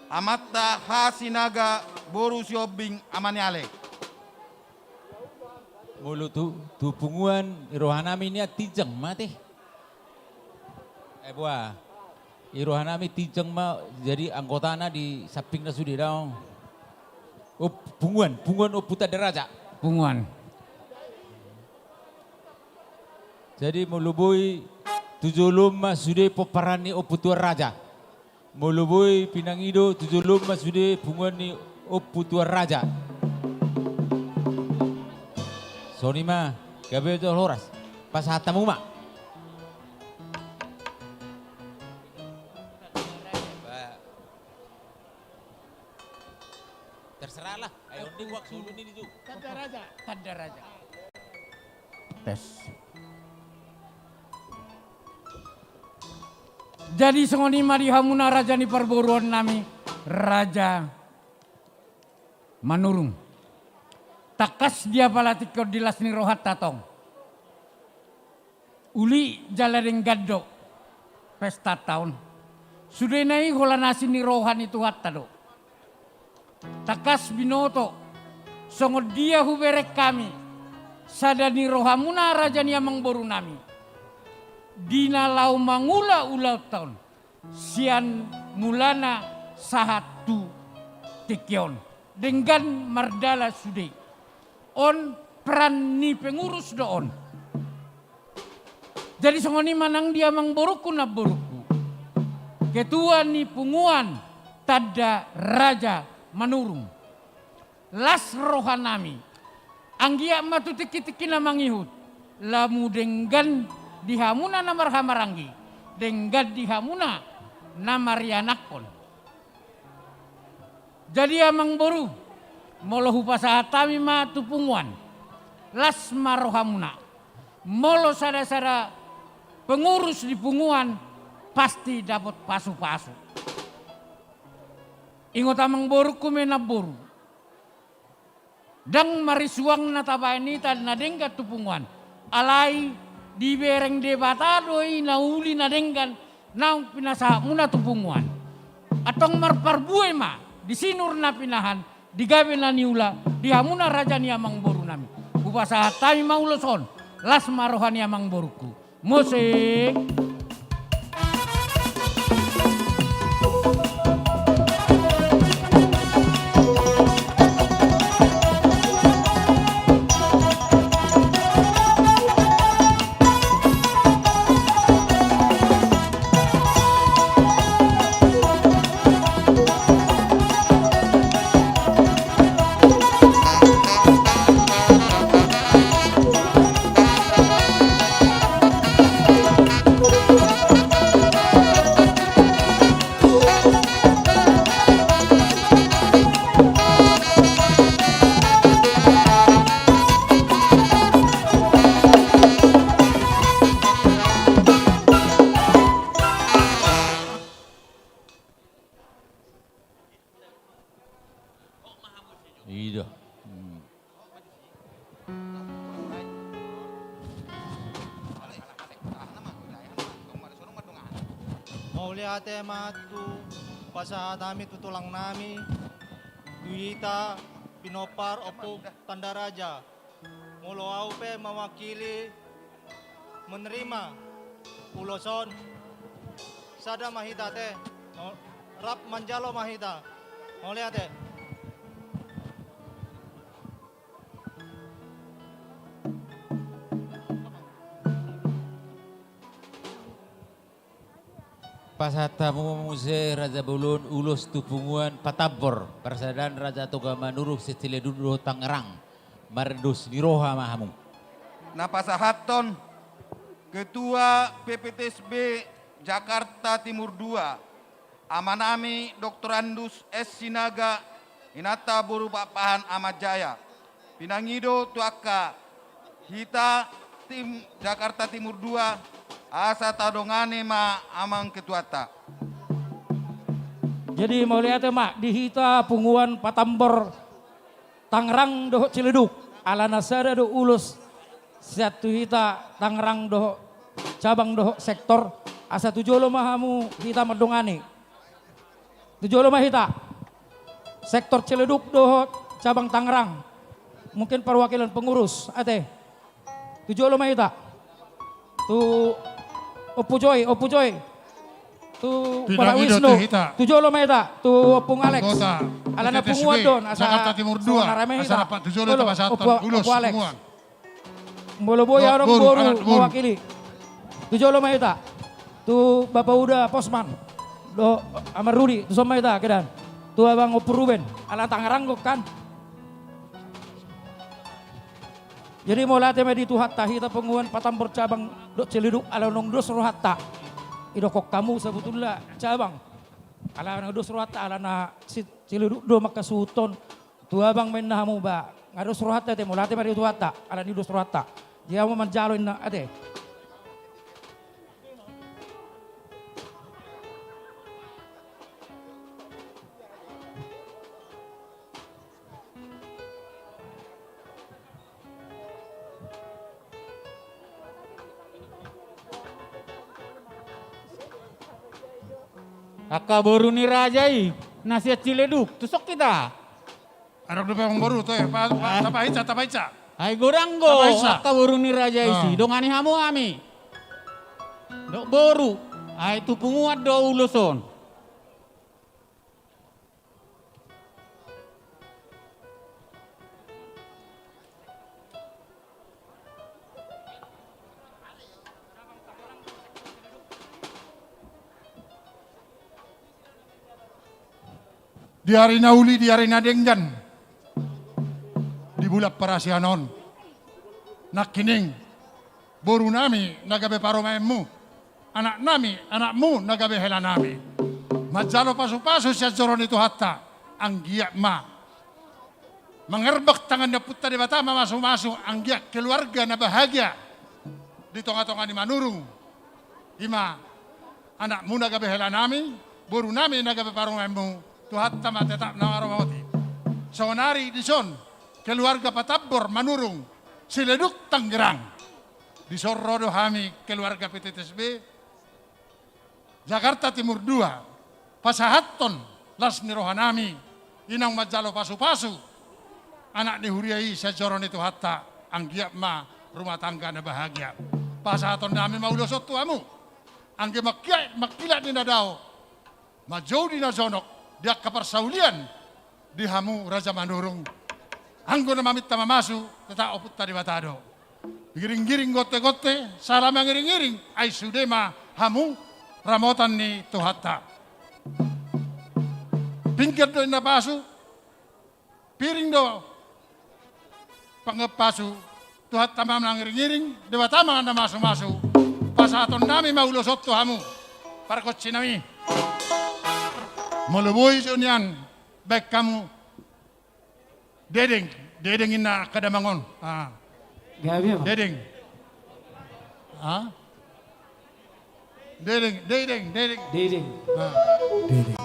Amanta Hasinaga boru Sihombing Amaniale. Molo tu, tu punguan i rohanami nian tinjang ma te. Eh, boha. I rohanami tinjang ma jadi anggotana di sampingna sude daong. Oh, punguan, punguan Ompu Tanda Raja. Punguan. Jadi molo boi tu jolo ma sude pomparan ni Ompu Tuan Raja. Molo boi pinangido tu jolo ma sude punguan ni Ompu Tuan Raja. Songon i ma, gabe jolo horas. Pasahat hamu ma. Terserahlah. Ayo, ini uang sulu ini, Ju. Tanda Raja. Tanda Raja. Tes. Jadi songon i ma di hamuna raja ni parboruonnami, Raja Manurung. Tangkas di apala tingki on di las ni rohanta tong. Uli jala denggan do pestanta on. Sudena i holan asi ni roha ni Tuhanta do. Tangkas binoto songon dia hubereng hami sada ni rohamuna raja ni amangborunami di na laho mangula ulaonta on. Sian mulana sahat tu tingki on. Denggan mardalan sude. On peran ni pengurus do on. Jadi songon i ma nang di amangborungku namborungku. Ketua ni punguan Tanda Raja Manurung. Las rohanami. Anggiat ma tu tingki-tingki na mangihut. Lamu denggan di hamuna na marhahamaranggi. Denggan di hamuna na marianakhon. Jadi amangboru, molo hupasahat hami ma tu punguan. Las ma rohamuna. Molo sada-sada pengurus di punguan, pasti dapot pasu-pasu. Ingot amangborungku ma namboru. Ndang marisuang na tabaen hita na denggan tu punguan. Alai dibereng Debata do i na uli na denggan naung pinasahatmuna tu punguan. Antong marparbue ma di sinur na pinahan di gabe na niula di hamuna raja ni amangborunami. Hupasahat hami ma ulos on. Las ma roha ni amangborungku. Musik. Ida. Hmm. Mauliate ma tu pasahat hami tu tulang nami, tu hita pinompar Ompu Tanda Raja. Molo au pe mewakili menerima ulos on, sada ma hita te, rap manjalo ma hita. Mauliate. Pasahat hamu muse Raja Bolon ulos tu punguan Patambor, parsadaan Raja Toga Manurung se-Ciledug dohot Tangerang. Mardos ni roha ma hamu. Na pasahathon Ketua P P T S B Jakarta Timur dua, amanami Doktorandus S Sinaga, inanta boru Pakpahan Amat Jaya. Pinangido tu angka hita tim Jakarta Timur dua, asa tadongani ma amang ketuanta. Jadi mauliate ma di hita punguan Patambor Tangerang dohot Ciledug, alana sada do ulos sian tu hita Tangerang dohot cabang dohot sektor, asa tu jolo ma hamu hita mandongani. Tu jolo ma hita. Sektor Ciledug dohot cabang Tangerang. Mungkin perwakilan pengurus, ate. Tu jolo ma hita. Tu Ompu Joy, Ompu Joy. Tu Bapak Wisnu. Tu jolo ma hita. Tu Ompung Alex. Alana punguan do on, asa Jakarta Timur dua, asa rame hita. Asa dapat tu jolo hita pasahathon ulos punguan. Molo boi adong boru mewakili. Tu jolo ma hita. Tu Bapa Uda Posman. Dohot Amang Rudi, tu son ma hita, kedan. Tu Abang Ompu Ruben, ala Tangerang do kan. Jadi mauliate ma di Tuhanta, hita punguan Patambor cabang dohot Ciledug, ala naung dos rohanta. Idokkon hamu sabotulna cabang. Ala naung dos rohanta, alana si Ciledug do mangkasuhuthon. Tu abang ma inna hamu ba. Nga dos rohanta ate, mauliate ma di Tuhanta, ala ni dos rohanta. Dia ma manjalo inna ate. Angka boru ni raja i, na sian Ciledug, tu son hita. Adong dope amang boru, toe, pa, pa, tapahinsa, tapahinsa. Ai godang do, tapahinsa. Angka boru ni raja i, ah, si dongani hamu hami. Dohot boru, ai tu punguan do ulos on. Di ari na uli, di ari na denggan, di bulan parasian on, nangkining, boru nami na gabe parumaenmu, anak nami, anakmu na gabe hela nami, manjalo pasu-pasu sian joro ni Tuhanta, anggiat ma mangerbak tangan ni Ompunta Debata mamasu-masu anggiat keluarga na bahagia di tonga-tonga ni Manurung. Ima anakmu na gabe hela nami, boru nami na gabe parumaenmu, Tuhanta ma tetap na mangaramoti. Saonari dison keluarga Patambor Manurung, Ciledug Tangerang. Dison ro do hami keluarga P T T S B Jakarta Timur dua, pasahathon las ni roha nami, i naung manjalo pasu-pasu anak ni huria i sian joro ni Tuhanta, anggiat ma rumah tangga na bahagia. Pasahaton nami ma ulos on tu hamu. Anggiat mangkilat, mangkilat di na dao, manjou di na jonok, di angka parsaulian, di hamu Raja Manurung. Anggo na maminta mamasu, tetap Ompunta Debata do. Giring-giring, gonte-gonte, sala mangiring-iring, ai sude ma hamu ramotan ni Tuhanta. Pinggan do inna pasu, piring do pangngep pasu, Tuhanta ma na mangiring-iring, Debata ma na mamasu-masu. Pasahaton nami ma ulos on tu hamu, pargonsi nami. Molo boi jo nian, baen hamu. Dedeng, dedeng inna angka damang on. Ah. Gabe ma. Dedeng. Ah. Dedeng, dedeng, dedeng. Dedeng. Ah. Dedeng.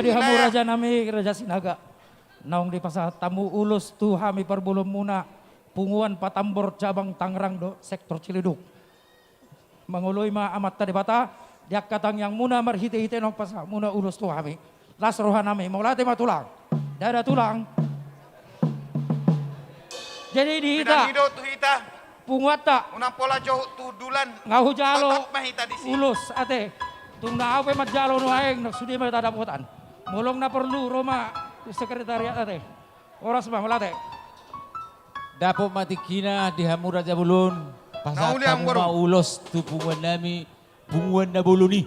Di hamu raja nami, Raja Sinaga. Naung dipasahat hamu ulos tu hami parbolonmuna, Punguan Patambor, cabang Tangerang dohot sektor Ciledug. Mangoloi ma Amanta Debata di angka tangiangmuna marhitehite naung pasahatmuna ulos tu hami. Las roha nami, mauliate ma tulang. Ndada tulang. Jadi di hita, pinangido tu hita, punguanta, unang pola johut tu dulan. Nga hujalo, totap ma hita disi. Ulos ate. Tung na au pe manjalo nuaeng, na sude ma hita dapotan. Molo na porlu ro ma tu sekretariat ate. Horas ma, mauliate. Dapot ma tingkina di hamu raja bolon. Pasahat hamu ma ulos tu punguan nami, punguan na bolon i.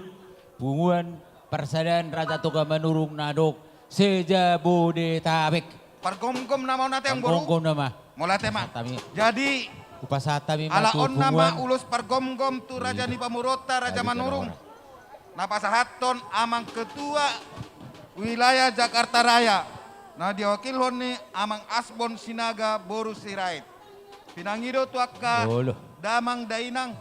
Punguan parsadaan Raja Toga Manurung na adong se-Jabodetabek. Pargomgom nama on ate, amang boru. Pargomgom nama. Mauliate ma. Pasahat hami. Jadi, hupasahat hami ma ala tu on nama punguan. Ulos pargomgom tu raja ni pamoruonta, Raja Manurung. Na pasahathon amang ketua wilayah Jakarta Raya, na diwakilhon ni amang Asbon Sinaga boru Sirait. Pinangido tu angka damang dainang,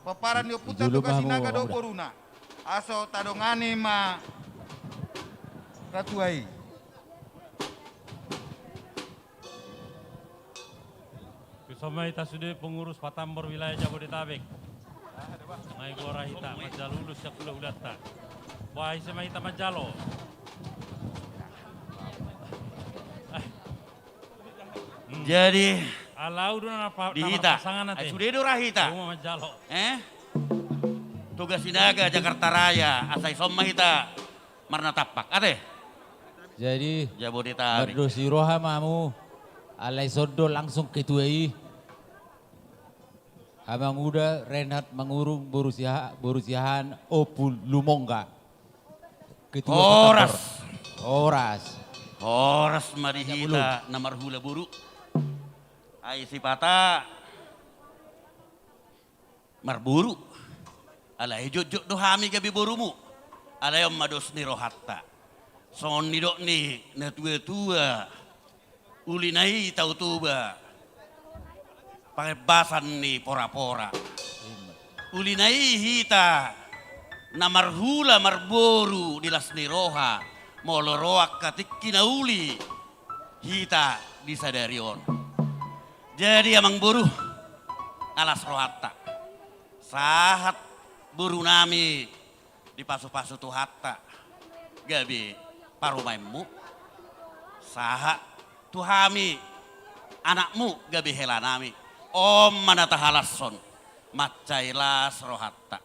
pomparan ni ompunta Toga Sinaga dohot boruna. Aso tadongani ma ketua i. Ison ma hita sude pengurus Patambor wilayah Jabodetabek. Nga i gora hita manjalo ulos sian hulahulanta. Boha ise ma hita manjalo. Jadi, ala au do na pa-, di hita, pasangan ate. Ai sude do ra hita. Au ma manjalo. Eh? Toga Sinaga Jakarta Raya, asa ison ma hita marnatampak ate. Jadi, Jabodetabek. Mardos ni roha ma hamu. Alai ison do langsung ketua i. Amang Uda Reinhard Manurung boru Siha-, boru Siahaan Ompu Lumongga. Ketua Patambor. Horas. Horas. Horas ma di hita na marhula boru. Ai sipata marboru. Alai jotjot do hami gabe borumu. Alai on ma dos ni rohanta. Songon nidok ni natuatua. Uli na i Tao Toba, pangembasan ni porapora. Uli na i hita na marhula marboru di las ni roha, molo ro angka tingki na uli hita di sadari on. Jadi amang boru, na las rohanta. Sahat boru nami dipasupasu Tuhanta gabe parumaenmu. Sahat tu hami anakmu gabe hela nami. On ma na tahalashon, mansai las rohanta.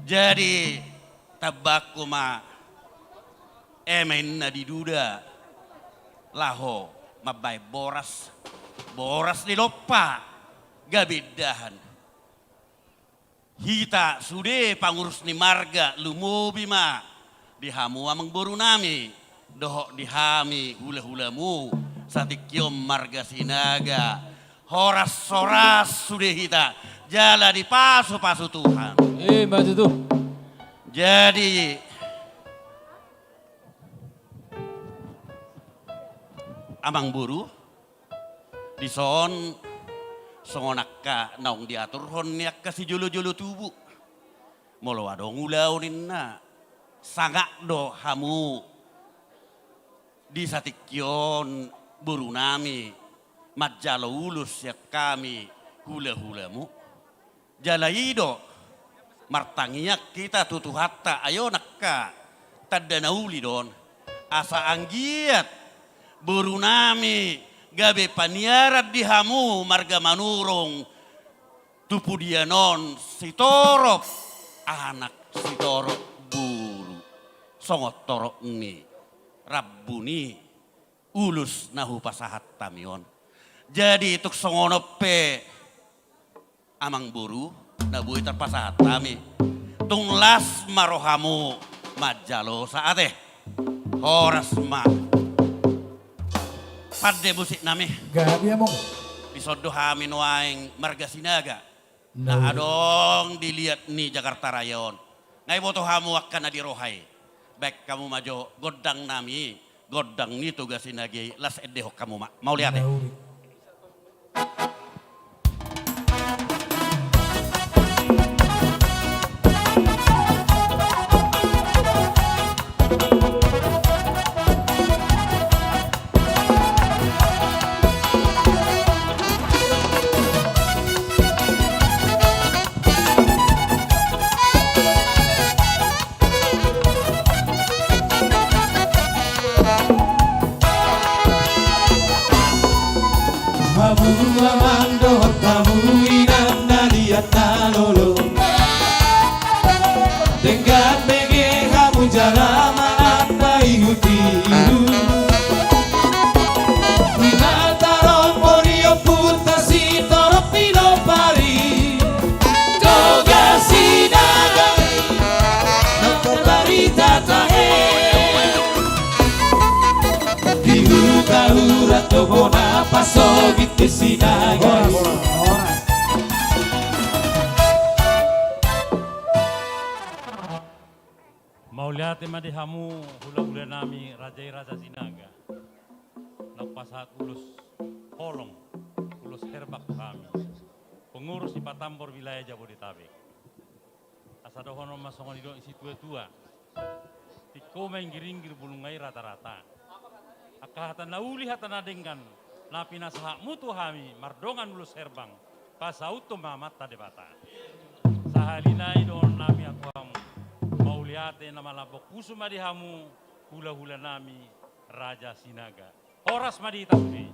Jadi tambaanku ma eme inna di duda laho mambaen boras, boras ni lompa gabe indahan. Hita sude pangurus ni marga, lumobi ma di hamu amang boru nami dohot di hami hulahulamu satingki on marga Sinaga. Horas-horas sude hita jala dipasupasu Tuhan. Ima tutu. Jadi amang boru, dison songon angka naung diaturhon ni angka sijolojolo tubu. Molo adong ulaon ninna, sangap do hamu di satingki on boru nami manjalo ulos sian hami hulahulamu. Jala i do martangiang hita tu Tuhanta, ai on angka tanda na uli do on. Asa anggiat boru nami gabe paniaran di hamu marga Manurung tu pudian on sitorop anak sitorop boru songon torop ni rambu ni ulos na hupasahat hami on. Jadi tung songon on pe amang boru na boi tarpasahat hami. Tung las ma rohamu manjalosa ate. Horas ma. Pande musik nami. Gabe amang. Dison do hami nuaeng marga Sinaga. Na adong di liat ni Jakarta Raya on. Nga iboto hamu angka na di roha i. Baen hamu ma jo gondang nami. Gondang ni Toga Sinaga i, las endehon hamu ma. Mauliate. Hamu inang na liat na lolo, denggan bege hamu jala manat na ihu-ihu. Di mata rombo ni ompunta sitorop pinompari, Toga Sinaga i na tarbarita tahe. Di huta-huta do bona pasogit di Sinaga i. Mauliate ma di hamu hula-hula nami raja i Raja Sinaga, na pasahat ulos holong, ulos herbang tu hami, pengurus di Patambor wilayah Jabodetabek. Asa dohonon ma songon i do ni situa-tua: Tingko ma inggir-inggir, bulungna i rata-rata. Angka hata na uli, hata na denggan na pinasahatmu tu hami mardongan ulos herbang, pasauthon ma Amanta Debata. Sahali nai dohonon nami tu hamu, mauliate na malambok pusu ma di hamu hula-hula nami Raja Sinaga. Horas ma di hita sude.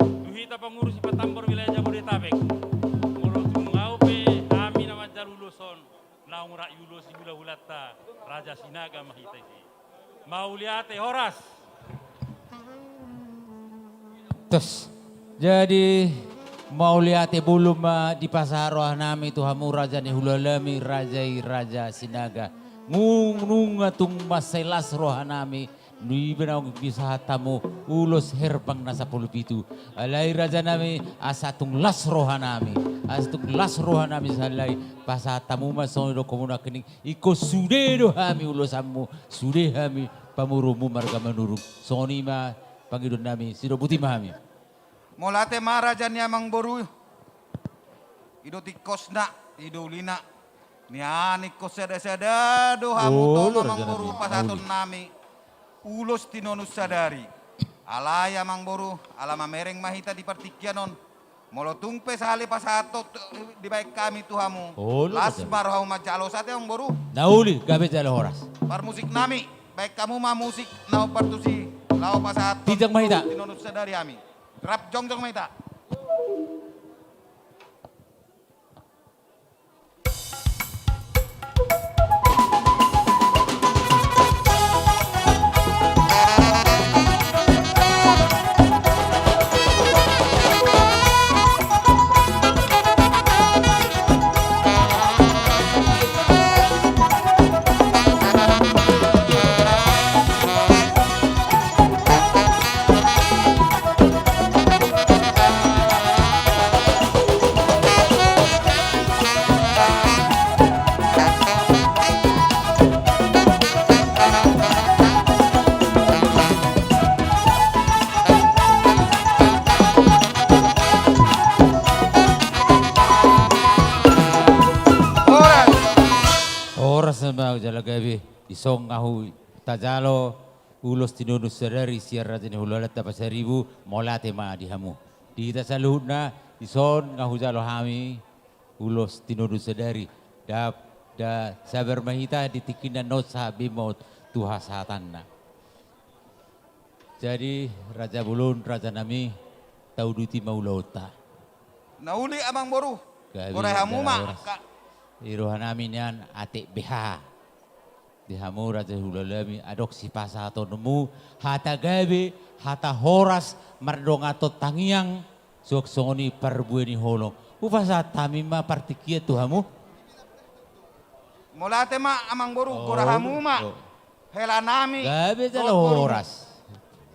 Tu hita pengurus di Patambor wilayah Jabodetabek. Molo tung ahu pe hami na manjalo ulos on, naung rap diulosi hula-hulanta Raja Sinaga ma hita isi. Mauliate, horas. Tos. Jadi, mauliate bolon ma dipasahat roha nami tu hamu raja ni hula-hula nami, raja i Raja Sinaga. Nung, nunga tung mansai las roha nami, nunga naung dipasahat hamu ulos herbang na sampulu pitu. Alai raja nami, asa tung las roha nami, asa tung las roha nami sahali nai, pasahat hamu ma songon i do hamu nangkining, ingkon sude do hami ulosanmu, sude hami pamoruonmu marga Manurung. Songon i ma pangidoan nami, sidok boti ma hami. Mauliate ma raja ni amangboru. I do tingkosna, i do ulina. Nian ingkon sada-sada do hamu tong amangboru pasahaton nami ulos tinonun sadari. Alai amangboru, ala mamereng ma hita di partingkian on. Molo tung pe sahali pasahathon dibaen hami tu hamu, las ma rohamu manjalo, ate amangboru. Na uli, gabe jala horas. Parmusik nami, baen hamu ma musik na hombar tusi, laho pasahathon tinonun sadari hami. Rap jongjong ma hita. Horas ma jala gabe. Dison ahu tajalo ulos tinonun sadari sian raja ni hulahulanta Pasaribu, mauliate ma di hamu. Di hita saluhutna, dison nga hujalo hami ulos tinonun sadari. Dap, da, sabar ma hita di tingki na on sahat be ma tu hasahatanna. Jadi, raja bolon, raja nami, tauduti ma ulaonta. Na uli amangboru, gabe, gorai hamu ma, horas. Di roha nami nian atik beha. Di hamu raja hulahula nami, adong sipasahatonmu hata gabe, hata horas, mardongan tangiang, suang songon i parbue ni holong. Hupasahat hami ma partingkian tu hamu. Mauliate ma amangboru, gorai hamu ma. Hela nami. Gabe jala horas.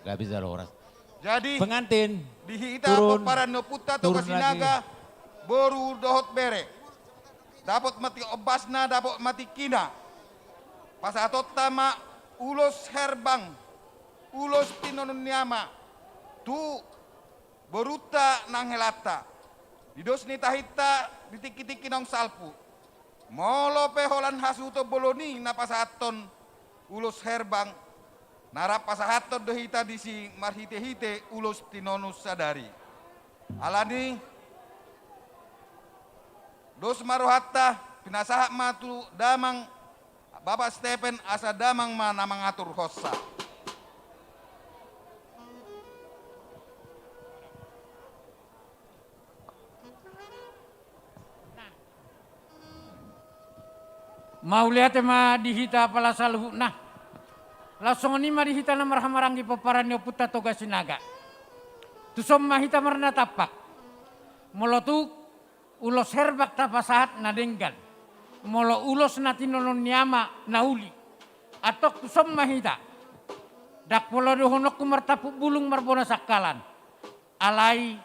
Gabe jala horas. Jadi, pengantin, di hita pomparan ni ompunta Toga Sinaga, boru dohot bere. Dapot ma tingki ombasna, dapot ma tingkina. Pasahatonta ma ulos herbang, ulos tinonun ni ama, tu borunta nang helanta. Di dos ni tahinta di tingki-tingki naung salpu. Molo pe holan hasuhuton bolon i na pasahathon ulos herbang, na rap pasahathon do hita disi marhite-hite ulos tinonun sadari. Alani, dos ma rohanta, pinasahat ma tu damang Bapak Stepen asa damang ma na mangaturhonsa. Mauliate ma di hita pala saluhutna. Laos songon i ma di hita na marhahamaranggi pomparan ni ompunta Toga Sinaga. Tuson ma hita marnatampak. Molo tung ulos herbang tapasahat na denggan, molo ulos na tinonon ni ama na uli, antong tuson ma hita. Ndang pola dohononku martampuk bulung marbona sangkalan. Alai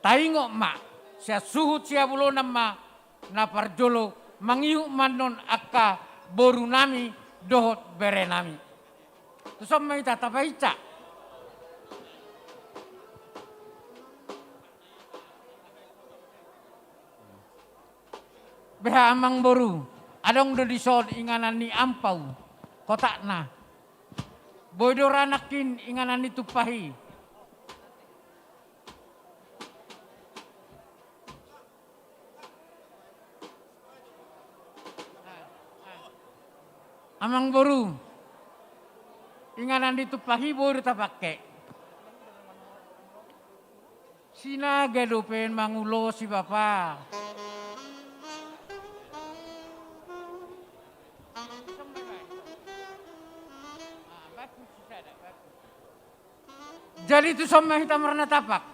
taingot ma, sian suhut sihabolonan ma na parjolo mangihut ma annon angka borunami dohot berenami. Tuson ma hita, tapahinsa. Beha amangboru, adong do dison inganan ni ampau, kotakna. Boi do ra nangkin inganan ni tumpah i. Amangboru, inganan ni tumpah i boi do tapangke. Sinaga dope mangulosi bapa. Jadi tuson ma hita marnatampak.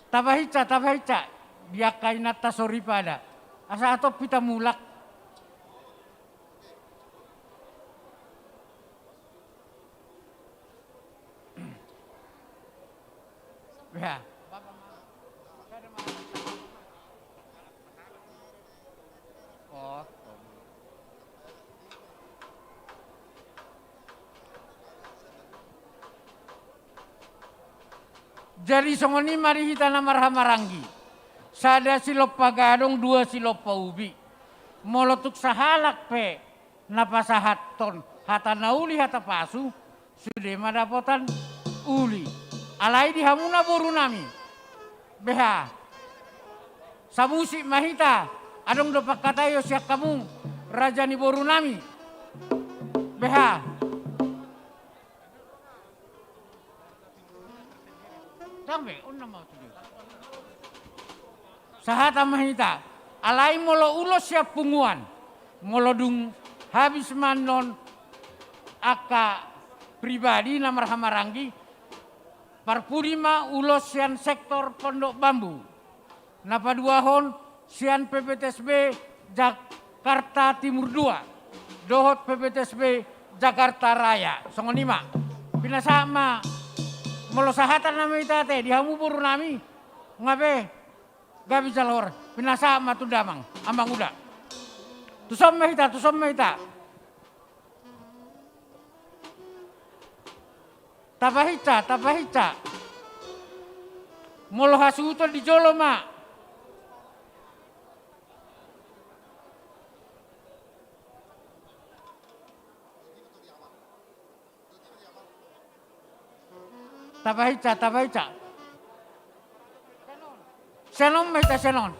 Tapahinsa, tapahinsa. Di angka inanta soripada. Asa hatop hita mulak. Ya. Oh. Jadi songon i ma di hita na marhahamaranggi. Sada silompa gadong, dua silompa ubi. Molo tung sahalak pe na pasahathon hata na uli hata pasu, sude ma dapotan uli. Alai di hamuna borunami, beha, samusik ma hita, adong do pangkataion sian hamu raja ni borunami. Beha. Ndang be, on nama tu dia. Sahata ma hita. Alai molo ulos sian punguan, molo dung habis ma annon angka pribadi na marhahamaranggi, parpudi ma ulos sian sektor Pondok Bambu. Na paduahon sian P P T S B Jakarta Timur dua dohot P P T S B Jakarta Raya. Songon i ma. Pinasahat ma. Molo sahatan nama hita ate di hamu borunami. Nga be. Gabe jala horas. Pinasahat ma tu damang. Amang uda. Tuson ma hita, tuson ma hita. Tapahinsa, tapahinsa. Molo hasuhuton di jolo ma. Tapahinsa, tapahinsa. Sian on ma hita, sian on.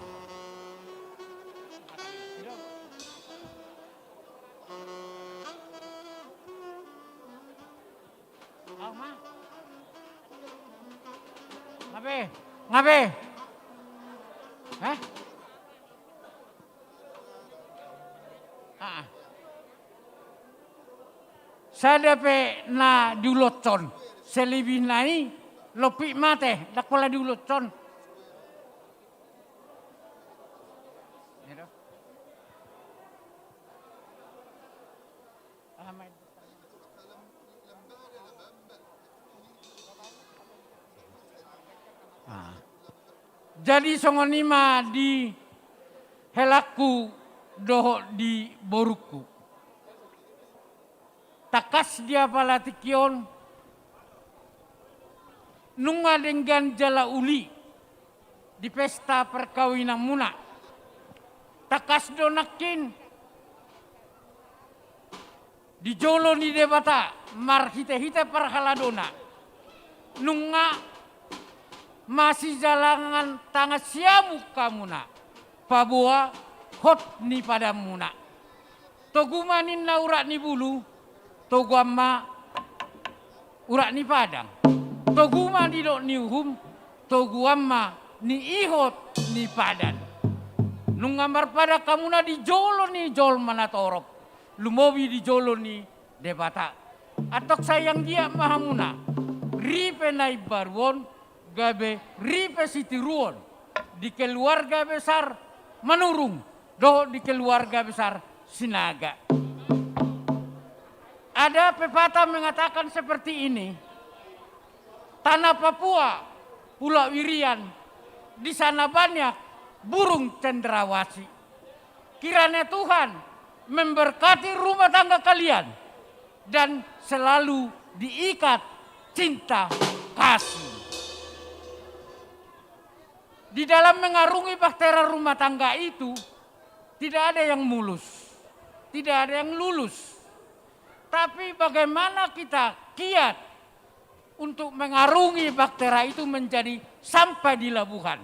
Nga be, nga be. Hah? Ah. Sada pe na diulothon, selebihna i lompit ma ate, ndang pola diulothon. Ah. Jadi songon i ma di helangku dohot di borungku. Tangkas di apala tingki on, nunga denggan jala uli di pesta perkawinanmuna. Tangkas do nangkin di jolo ni Debata marhitehite parhaladona, nunga masijalangan tangan siamun hamuna paboa hot ni padanmuna. Togu ma ninna urat ni bulu, toguan ma urat ni padang. Togu ma nidok ni uhum, toguan ma ni ihot ni padan. Nunga marpadan hamuna di jolo ni jolma na torop, lumobi di jolo ni Debata. Antong sai anggiat ma hamuna ripe na imbaru on gabe ripe sitiruon di keluarga besar Manurung dohot di keluarga besar Sinaga. Ada pepatah mengatakan seperti ini, tanah Papua, Pulau Irian, di sana banyak burung cendrawasih. Kiranya Tuhan memberkati rumah tangga kalian dan selalu diikat cinta kasih. Di dalam mengarungi bahtera rumah tangga itu, tidak ada yang mulus, tidak ada yang lulus. Tapi bagaimana kita kiat untuk mengarungi bahtera itu menjadi sampai di labuhan.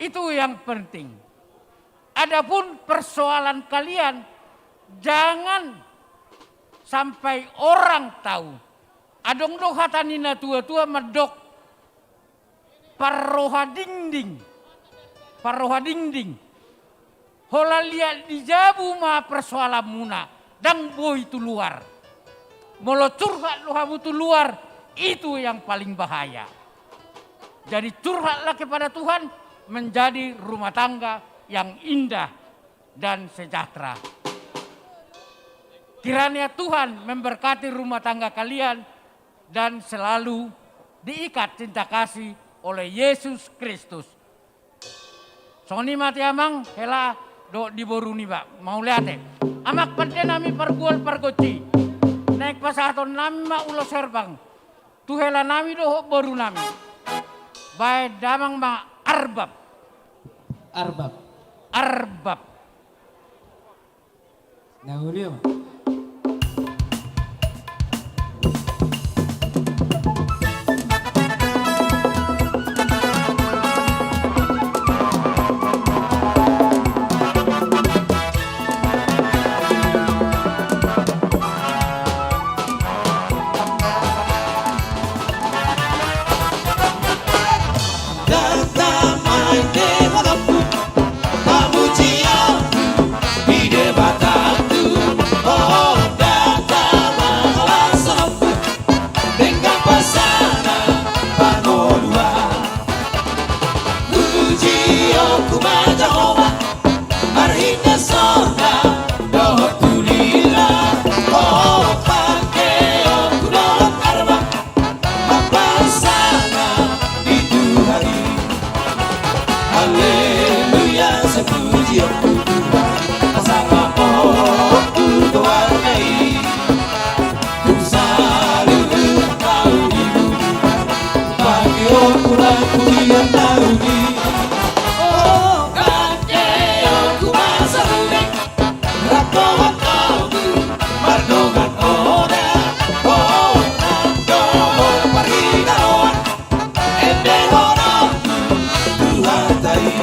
Itu yang penting. Adapun persoalan kalian, jangan sampai orang tahu. Adong do hata ni na tua-tua mandok, parroha dingding. Parroha dingding. Holan liat di jabu ma persoalanmuna, ndang boi tu luar. Molo curhat do hamu tu luar, itu yang paling bahaya. Jadi curhatlah kepada Tuhan, menjadi rumah tangga yang indah dan sejahtera. Kiranya Tuhan memberkati rumah tangga kalian dan selalu diikat cinta kasih oleh Yesus Kristus. Songon i ma di amang, hela dohot di boru niba. Mauliate. Amang pande nami pargual pargonsi, naeng pasahaton nami ma ulos herbang tu hela nami dohot boru nami. Baen damang ma arbab. Arbab. Arbab. Na uli ma. Pangkeonku ma Jahowa, marhite sorga dohot tu lila, o pangkeonku dohot arba, mambahen sala di Tuhan i. Haleluya, sai pujionku Tuhan, asa pambahenku goarna i. Tung saluhut ahu di bumi, pangkeonku ma pujion na uli. O pangkeonku ma sarune, rap dohot togu, mardongan oda, o rap dohot parhinaroan. Ende hona tu hata i.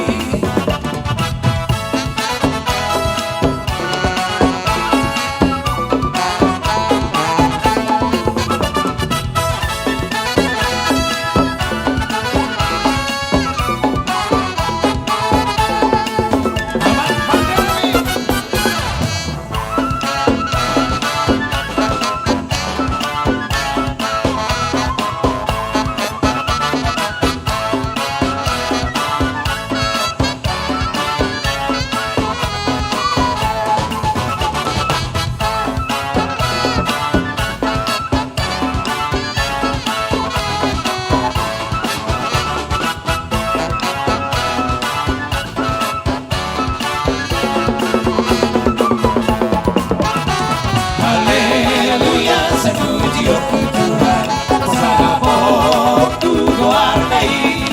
Haleluya, sai pujionku Tuhan, asa pambahenku goarna i.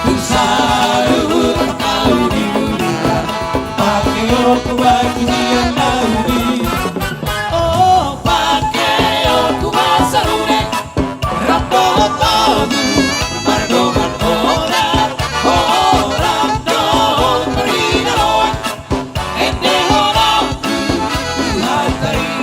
Tung saluhut ahu di bumi, pangkeonku ma pujion na uli. O pangkeonku ma sarune, rap dohot togu, mardongan oda, o rap dohot parhinaroan. Ende hona tu hata i.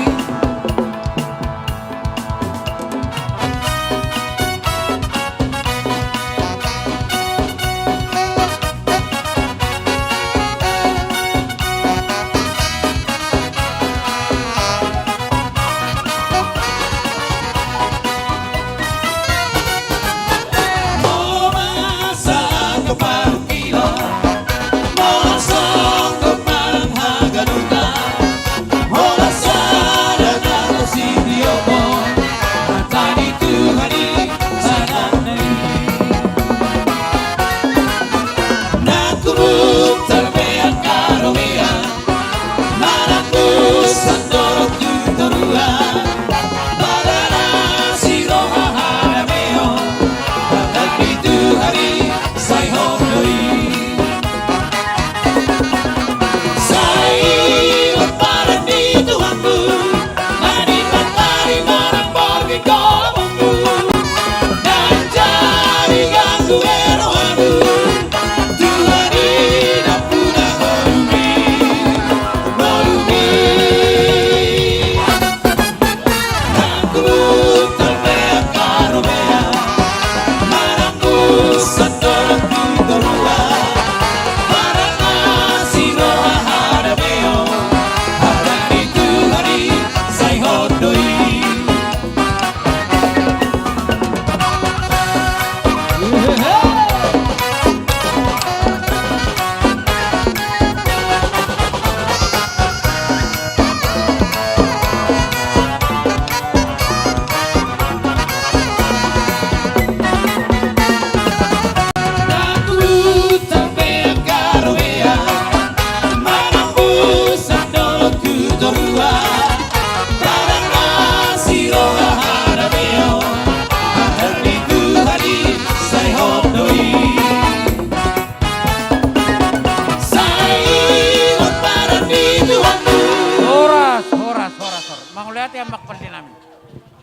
Mauliate amang pande nami.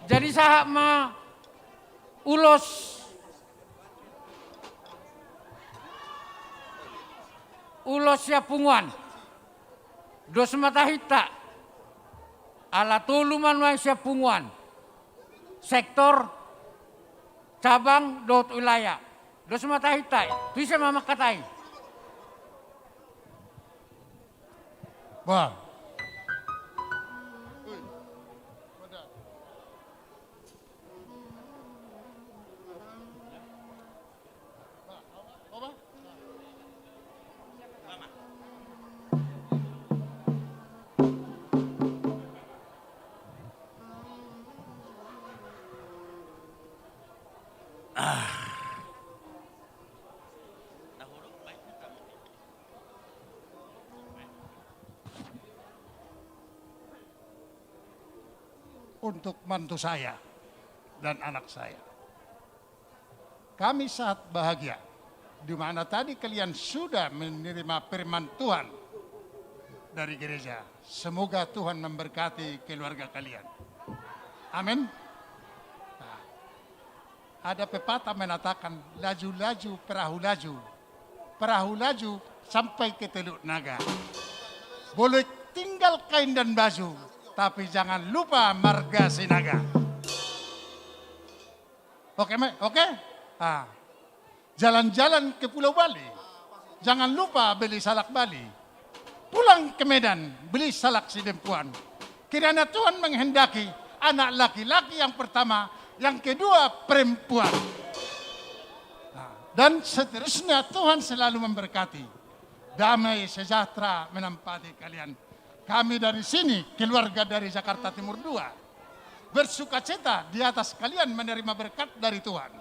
Jadi sahat ma ulos, ulos sian punguan. Dos ma tahinta. Ala tolu ma nuaeng sian punguan. Sektor, cabang, dohot wilayah. Dos ma tahinta. Tu ise ma mangkatai? Bah. Untuk mantu saya dan anak saya. Kami sangat bahagia di mana tadi kalian sudah menerima firman Tuhan dari gereja. Semoga Tuhan memberkati keluarga kalian. Amin. Nah, ada pepatah mengatakan, laju-laju perahu laju, perahu laju sampai ke Teluk Naga. Boleh tinggal kain dan baju, tapi jangan lupa marga Sinaga. Oke, me? Oke? Ah. Jalan-jalan ke Pulau Bali. Jangan lupa beli salak Bali. Pulang ke Medan, beli salak Sidempuan. Kiranya Tuhan menghendaki anak laki-laki yang pertama, yang kedua perempuan. Nah, dan seterusnya Tuhan selalu memberkati. Damai sejahtera menampati kalian. Kami dari sini, keluarga dari Jakarta Timur dua, bersukacita di atas kalian menerima berkat dari Tuhan.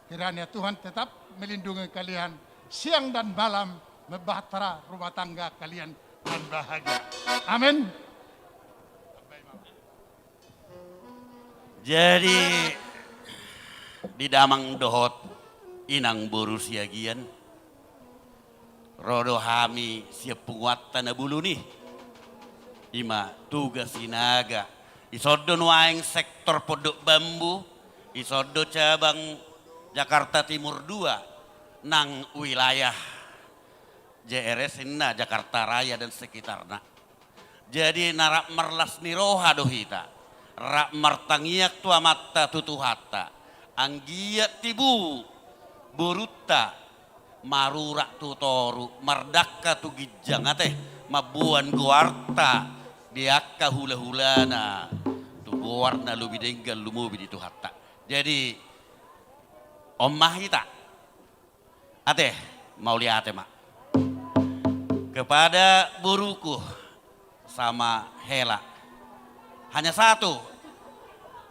Kiranya Tuhan tetap melindungi kalian siang dan malam, membahtera rumah tangga kalian dan bahagia. Amin. Jadi, di damang dohot inang boru Siagian, ro do hami sian punguanta na bolon i. Ima Toga Sinaga. Dison do nuaeng sektor Pondok Bambu, dison do cabang Jakarta Timur dua, nang wilayah J R S ninna, Jakarta Raya dan sekitarna. Jadi na rap marlas ni roha do hita, rap martangiang tu Amanta, tu Tuhanta, anggiat tibu borunta marurat tu toru, mardangka tu ginjang, ate, mamboan goarta di angka hulahulana tu goar na lobi denggan lumobi di Tuhanta. Jadi on ma hita. Ate, mauliate ma. Kepada boruku sama hela. Hanya satu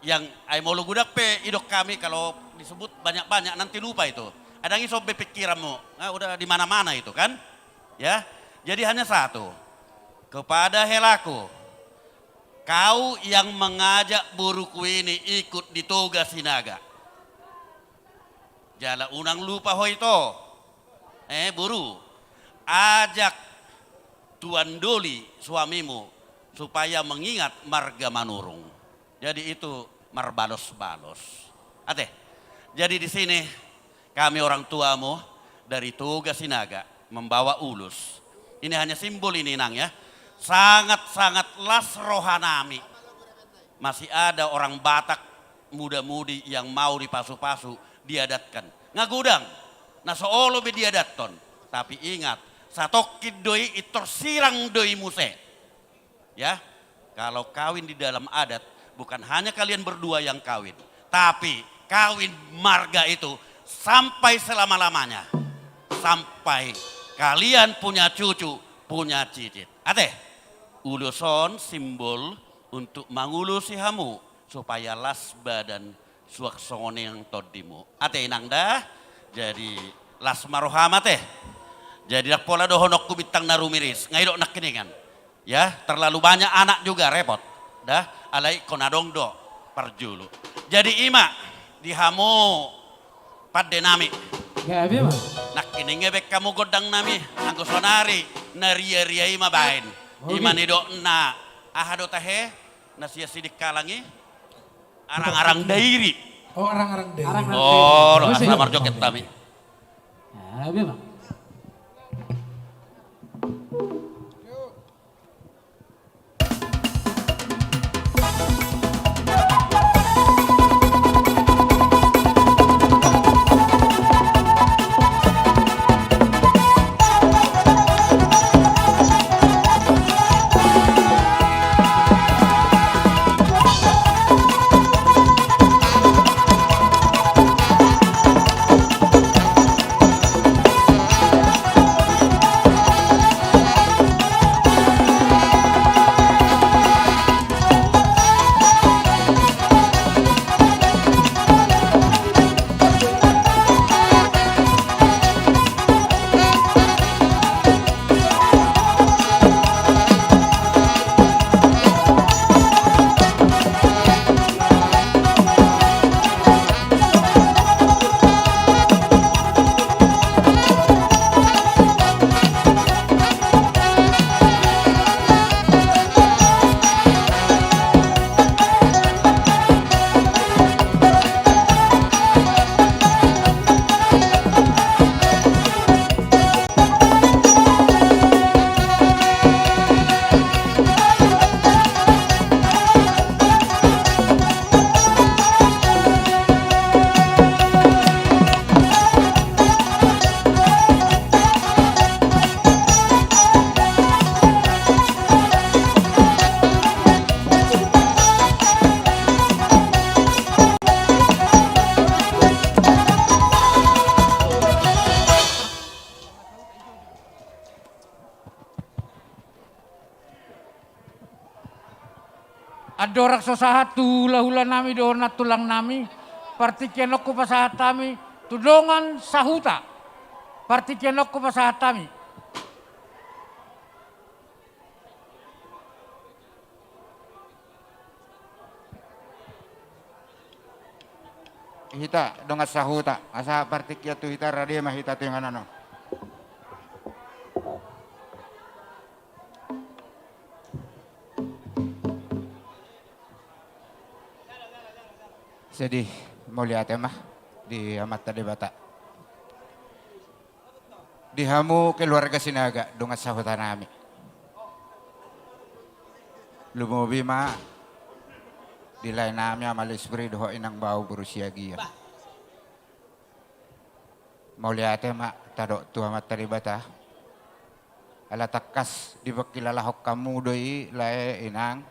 yang, ai molo godang pe didok hami, kalau disebut banyak-banyak nanti lupa itu. Ndang ison be pikiranmu. Nah, udah di mana-mana itu kan. Ya. Jadi hanya satu. Kepada helaku, kau yang mengajak boruku ini ikut di Toga Sinaga. Jala unang lupa ho ito, eh, boru, ajak tuan doli suamimu supaya mengingat marga Manurung. Jadi itu marbalos-balos. Ate. Jadi di sini kami orang tuamu dari Toga Sinaga membawa ulos. Ini hanya simbol ini, Nang, ya. Sangat-sangat las roha nami. Masih ada orang Batak muda-mudi yang mau dipasu-pasu, diadatkan. Nga godang na so olo be diadathon. Tapi ingat, satongkin do i, pintor sirang do i muse. Ya, kalau kawin di dalam adat, bukan hanya kalian berdua yang kawin, tapi kawin marga itu sampai selama-lamanya. Sampai kalian punya cucu, punya cicit. Ate, ulos on simbol untuk mangulosi hamu supaya las badan suang songon i nang tondimu. Ate inang da, jadi las ma roham ate. Jadi ndang pola dohononku bintang na rumiris, nga idok nangkiningan. Ya, terlalu banyak anak juga repot. Da, alai ingkon adong do parjolo. Jadi ima di hamu pande nami. Gabe ma. Nangkining nge baen hamu gondang nami, anggo sonari na ria-ria i ma baen. Oke. Ima nidokna, aha do tahe? Na sian Sidikalang i, Arang-arang Dairi. Oh, Arang-arang Dairi. Arang-arang Dairi. Oh, lo, asa marjoget hami. Ah, memang. Andorang so sahat tu hula-hula nami dohot nantulang nami, partingkian on hupasahat hami tu dongan sahuta. Partingkian on hupasahat hami. Hita dongan sahuta, asa partingkian tu hita, rade ma hita tu inganan on. Jadi, mauliate ma di Amanta Debata. Di hamu keluarga Sinaga, dongan sahuta nami. Lumobi ma di lae nami Ama Lesbri dohot Inang Bao boru Siagian. Mauliate ma tadok tu Amanta Debata. Ala tangkas dipangkilalahon hamu do i, lae, inang.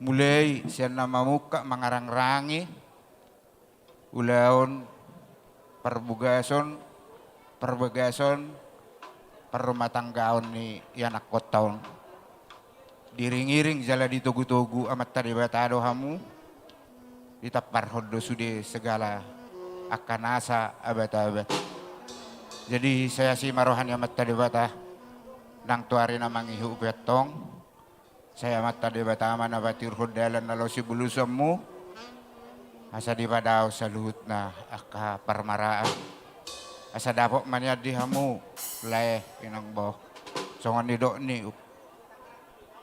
Mulai sian na mamungka mangarangrangi ulaon parbugason, parbagason, parrumatanggaon ni ianakkonta on. Diiring-iring jala ditogu-togu Amanta Debata do hamu, ditamparhon do sude segala angka nasa abat-abat. Jadi sai asi ma roha ni Amanta Debata, nang tu ari na mangihut pe antong, sai Amanta Debata ma na patiurhon dalan na laho sibulusonmu, asa dipadaon saluhutna angka parmaraan. Asa dapot ma nian di hamu, lae, inang bao. Songon nidok ni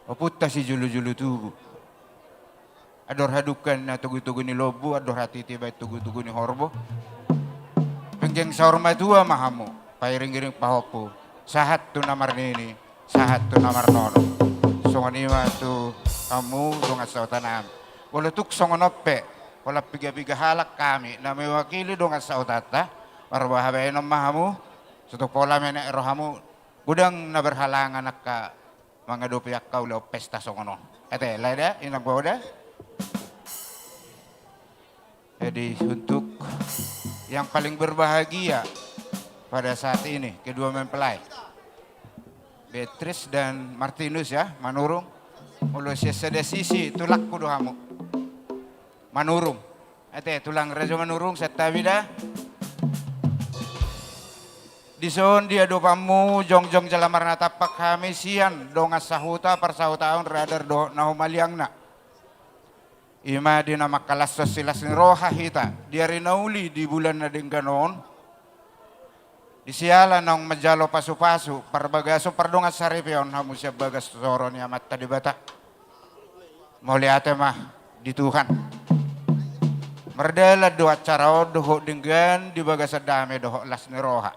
ompunta sijolo-jolo tubu. Andor hadungka ninna togu-togu ni lombu, andor hatiti baen togu-togu ni horbo. Penggeng saur matua ma hamu, pairing-iring pahompu, sahat tu na marnini, sahat tu na marnono. Songon i ma tu hamu dongan sahuta nami. Molo tung songon on pe, holan piga-piga halak hami na mewakili dongan sahutanta, marboha baenon ma hamu, so tung pola menek rohamu, godang na berhalangan angka mangadopi angka ulaon pesta songon on. Ate, lae da, inang bao da. Jadi, untuk yang paling berbahagia pada saat ini, kedua mempelai, Beatrice dan Martinus ya, Manurung. Molo sian sada sisi, tulangku do hamu. Manurung. Ate, tulang Raja Manurung, santabi da. Dison di adopanmu, jongjong jala marnatampak hami sian dongan sahuta, parsahutaon, radar dohot na humaliangna. I ma di na mangkalashon silas ni roha hita di ari na uli di bulan na denggan on. Di siala naung manjalo pasupasu parbagason pardongansaripeon hamu sian bagas joro ni Amanta Debata, mauliate ma di Tuhan. Mardalan do acara on dohot denggan di bagasan dame dohot las ni roha.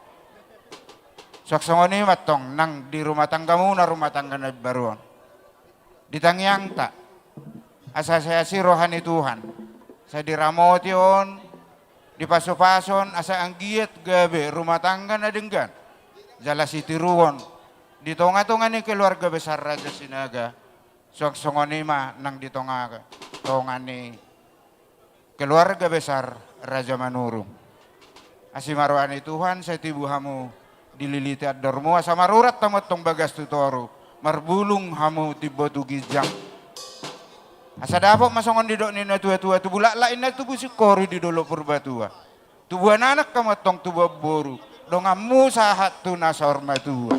Suang songon i ma antong nang di rumah tanggamuna, rumah tangga na imbaru on. Di tangiangta, asa sai asi roha ni Tuhan, sai diramoti on, dipasupasu on, asa anggiat gabe rumah tangga na denggan jala sitiruon di tonga-tonga ni keluarga besar Raja Sinaga, suang songon i ma nang di tonga-tonga ni keluarga besar Raja Manurung. Asi ma roha ni Tuhan, sai tibu hamu dililiti andormu, asa marurat hamu antong bagas tu toru, marbulung hamu timbo tu ginjang. Asa dapot ma songon nidok ni natua-tua, tubu laklak inna tubu singkoru di Dolok Purbatua. Tubuan anak hamu antong tubuan boru, donganmu sahat tu na saur matua.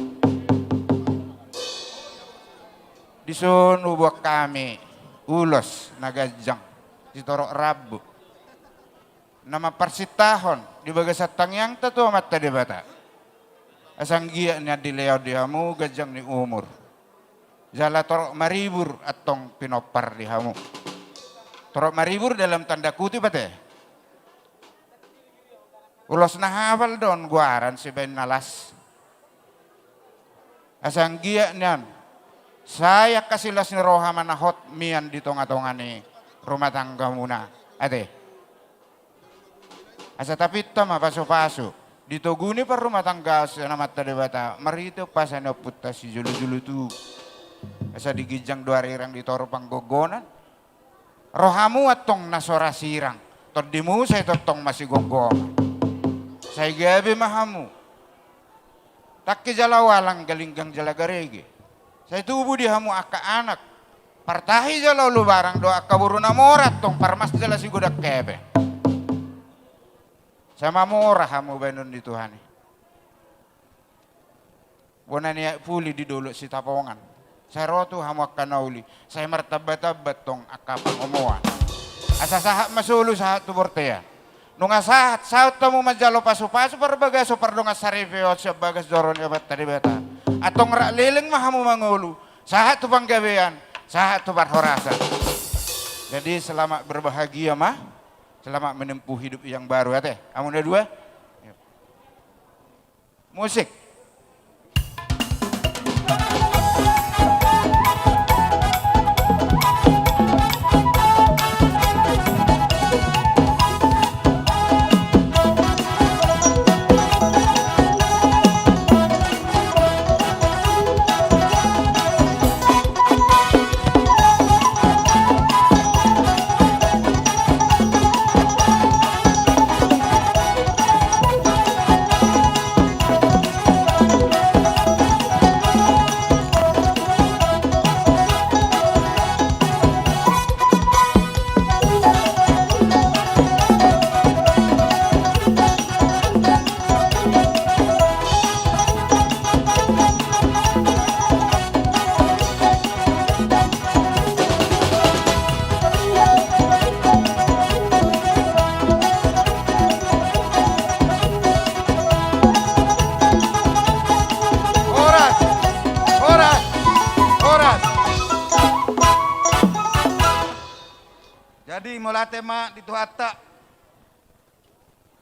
Dison huboan hami ulos na ganjang, sitorop rambu, na mamparsinta on di bagasan tangiangta tu Amanta Debata, asa anggiat nian dilehon di hamu ganjang ni umur jala torop maribur antong pinompar di hamu. Torop maribur dalam tanda kutip ate. Ulos na hapal do on goaran sibaen na las. Asa anggiat nian sai angka silas ni roha ma na hot mian di tonga-tonga ni rumah tanggamuna ate. Asa tapinta ma pasupasu, ditoguni parrumahtanggaon sian Amanta Debata marhite umpasa ni ompunta sijolo-jolo tubu. Asa di ginjang do arirang, di toru panggonggonan. Rohamu antong na so ra sirang, tondimu sai tongtong masigomgoman. Sai gabe ma hamu tangki jala ualang, galinggang jala garege. Sai tubu di hamu angka anak partahi jala ulubarang dohot angka boru na mora antong parmas jala sigodang hepeng. Sai mamora hamu baenon ni Tuhan i. Bona ni aek puli di Dolok Sitapongan. Sai ro tu hamu angka na uli, sai martambatamba antong angka pangomoan. Asa sahat ma solu sahat tu bontean. Nunga sahat, saut hamu manjalo pasupasu parbagason pardongansaripeon sian bagas joro ni Amanta Debata. Antong rap leleng ma hamu mangolu, sahat tu panggabean, sahat tu parhorasan. Jadi selamat berbahagia ma, selamat menempuh hidup yang baru ate. Hamu na dua. Musik. Horas, horas, horas. Jadi mauliate ma di Tuhanta.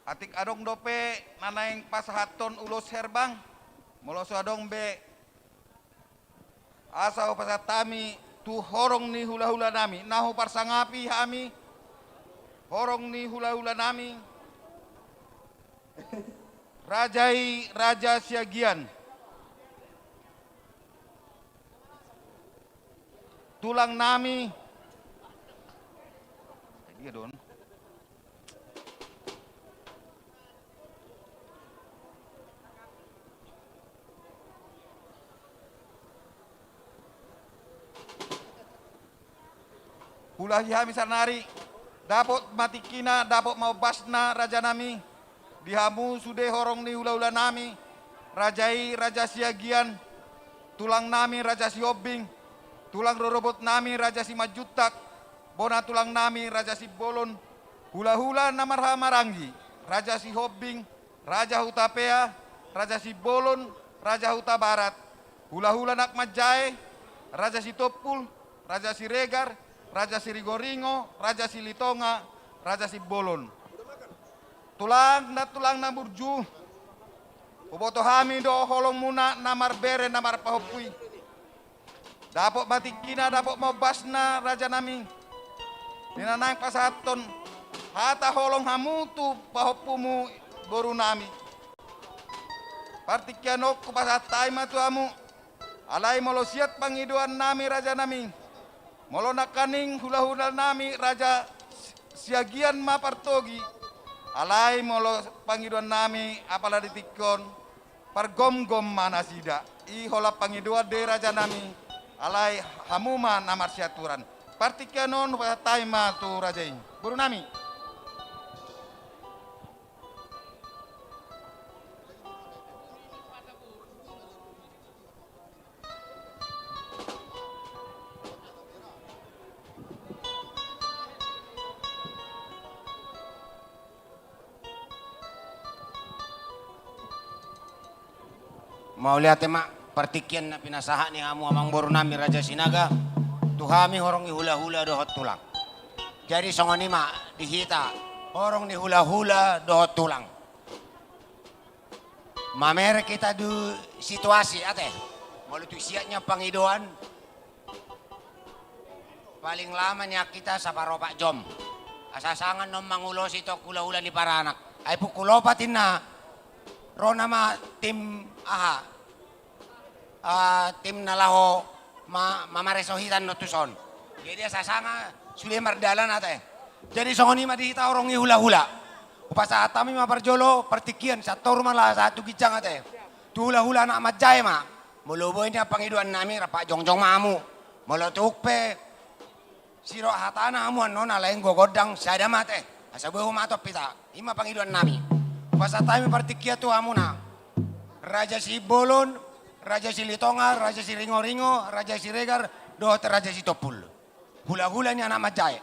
Atik adong dope na naeng pasahathon ulos herbang, molo so adong be, asa hupasahat hami tu horong ni hulahulanami na huparsangapi hami, horong ni hulahulanami, raja i Raja Siagian, tulangnami. Dia don. Huulahi hami saonari, dapot ma tingkina, dapot ma ombasna rajanami. Di hamu sude horong ni hulahulanami, raja i Raja Siagian, tulangnami Raja Sihombing, tulang rorobotnami Raja Simanjuntak, bona tulangnami Raja Simbolon, hulahula na marhahamaranggi, Raja Sihombing, Raja Hutapea, Raja Simbolon, Raja Hutabarat, hulahula anak manjae, Raja Sitompul, Raja Siregar, Raja Siringoringo, Raja Silitonga, Raja Simbolon. Tulang, nda tulang na burju, huboto hami do holongmuna na marbere na marpahompu i. Dapot ma tingkina, dapot ma ombasna, rajanami. Ninna nang pasahathon hata holong hamu tu pahompumu, borunami. Partingkian on hupasahat hami ma tu hamu. Alai molo siat pangidoannami, rajanami, molo nangkaning hulahulanami Raja Siagian ma partogi, alai molo pangidoannami apala di tingki on, pargomgom ma nasida. I holan pangidoan do i, rajanami, alai hamu ma na marsiaturan. Partingkian on hupasahat hami ma tu raja i, borunami. Mauliate ma. Partingkian na pinasahat ni hamu amangborunami Raja Sinaga tu hami horong ni hulahula dohot tulang. Jadi songon i ma di hita, horong ni hulahula dohot tulang. Mamereng hita tu situasi, ate. Molo tung siat nian pangidoan, paling lama nian hita saparopat jom. Asa sanga annon mangulosi tong hulahula ni paranak. Ai pukul opat inna ro nama tim, aha, ah, tim na laho ma-, mamareso hita annon tuson. Jadi asa sanga sude mardalan, ate. Jadi songon i ma di hita horong ni hulahula. Hupasahat hami ma parjolo partingkian, sian toru ma laho sahat tu ginjang, ate. Tu hulahula anak manjae ma. Molo boi nian pangidoannami, rap jongjong ma hamu. Molo tung pe sirok hatana hamu annon, alai anggo gondang sada ma, ate. Asa boi humatop hita. I ma pangidoannami. Hupasahat hami partingkian tu hamuna, Raja Simbolon, Raja Silitonga, Raja Siringoringo, Raja Siregar dohot Raja Sitompul, hulahula ni anak manjae.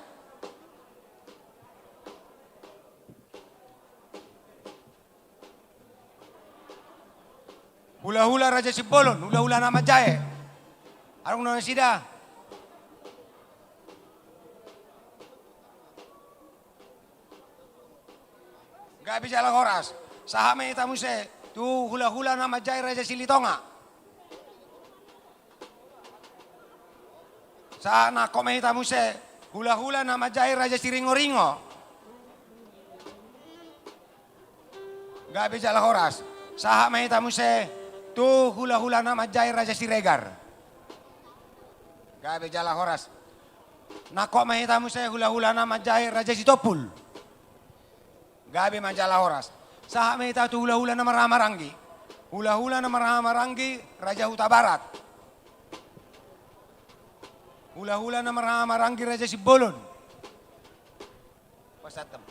Hulahula Raja Simbolon, hulahula anak manjae. Adong do nasida? Gabe jala horas. Sahat ma hita muse tu hulahula anak manjae Raja Silitonga. Sahat nangkok ma hita muse hulahula anak manjae Raja Siringoringo. Gabe jala horas. Sahat ma hita muse tu hulahula anak manjae Raja Siregar. Gabe jala horas. Nangkok ma hita muse hulahula anak manjae Raja Sitompul. Gabe ma jala horas. Sahat ma hita tu hulahula na marhahamaranggi. Hulahula na marhahamaranggi Raja Hutabarat. Hulahula na marhahamaranggi Raja Simbolon. Pasahat ma.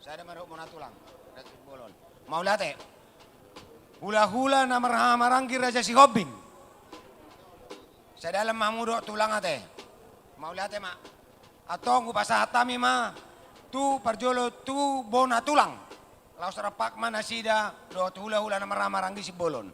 Sada ma dohot bona tulang, Raja Simbolon. Mauliate. Hulahula na marhahamaranggi Raja Sihombing. Sadalan ma hamu dohot tulang, ate. Mauliate ma. Antong hupasahat hami ma tu parjolo tu bona tulang. Laos rampak ma nasida dohot hulahula na marhahamaranggi Simbolon.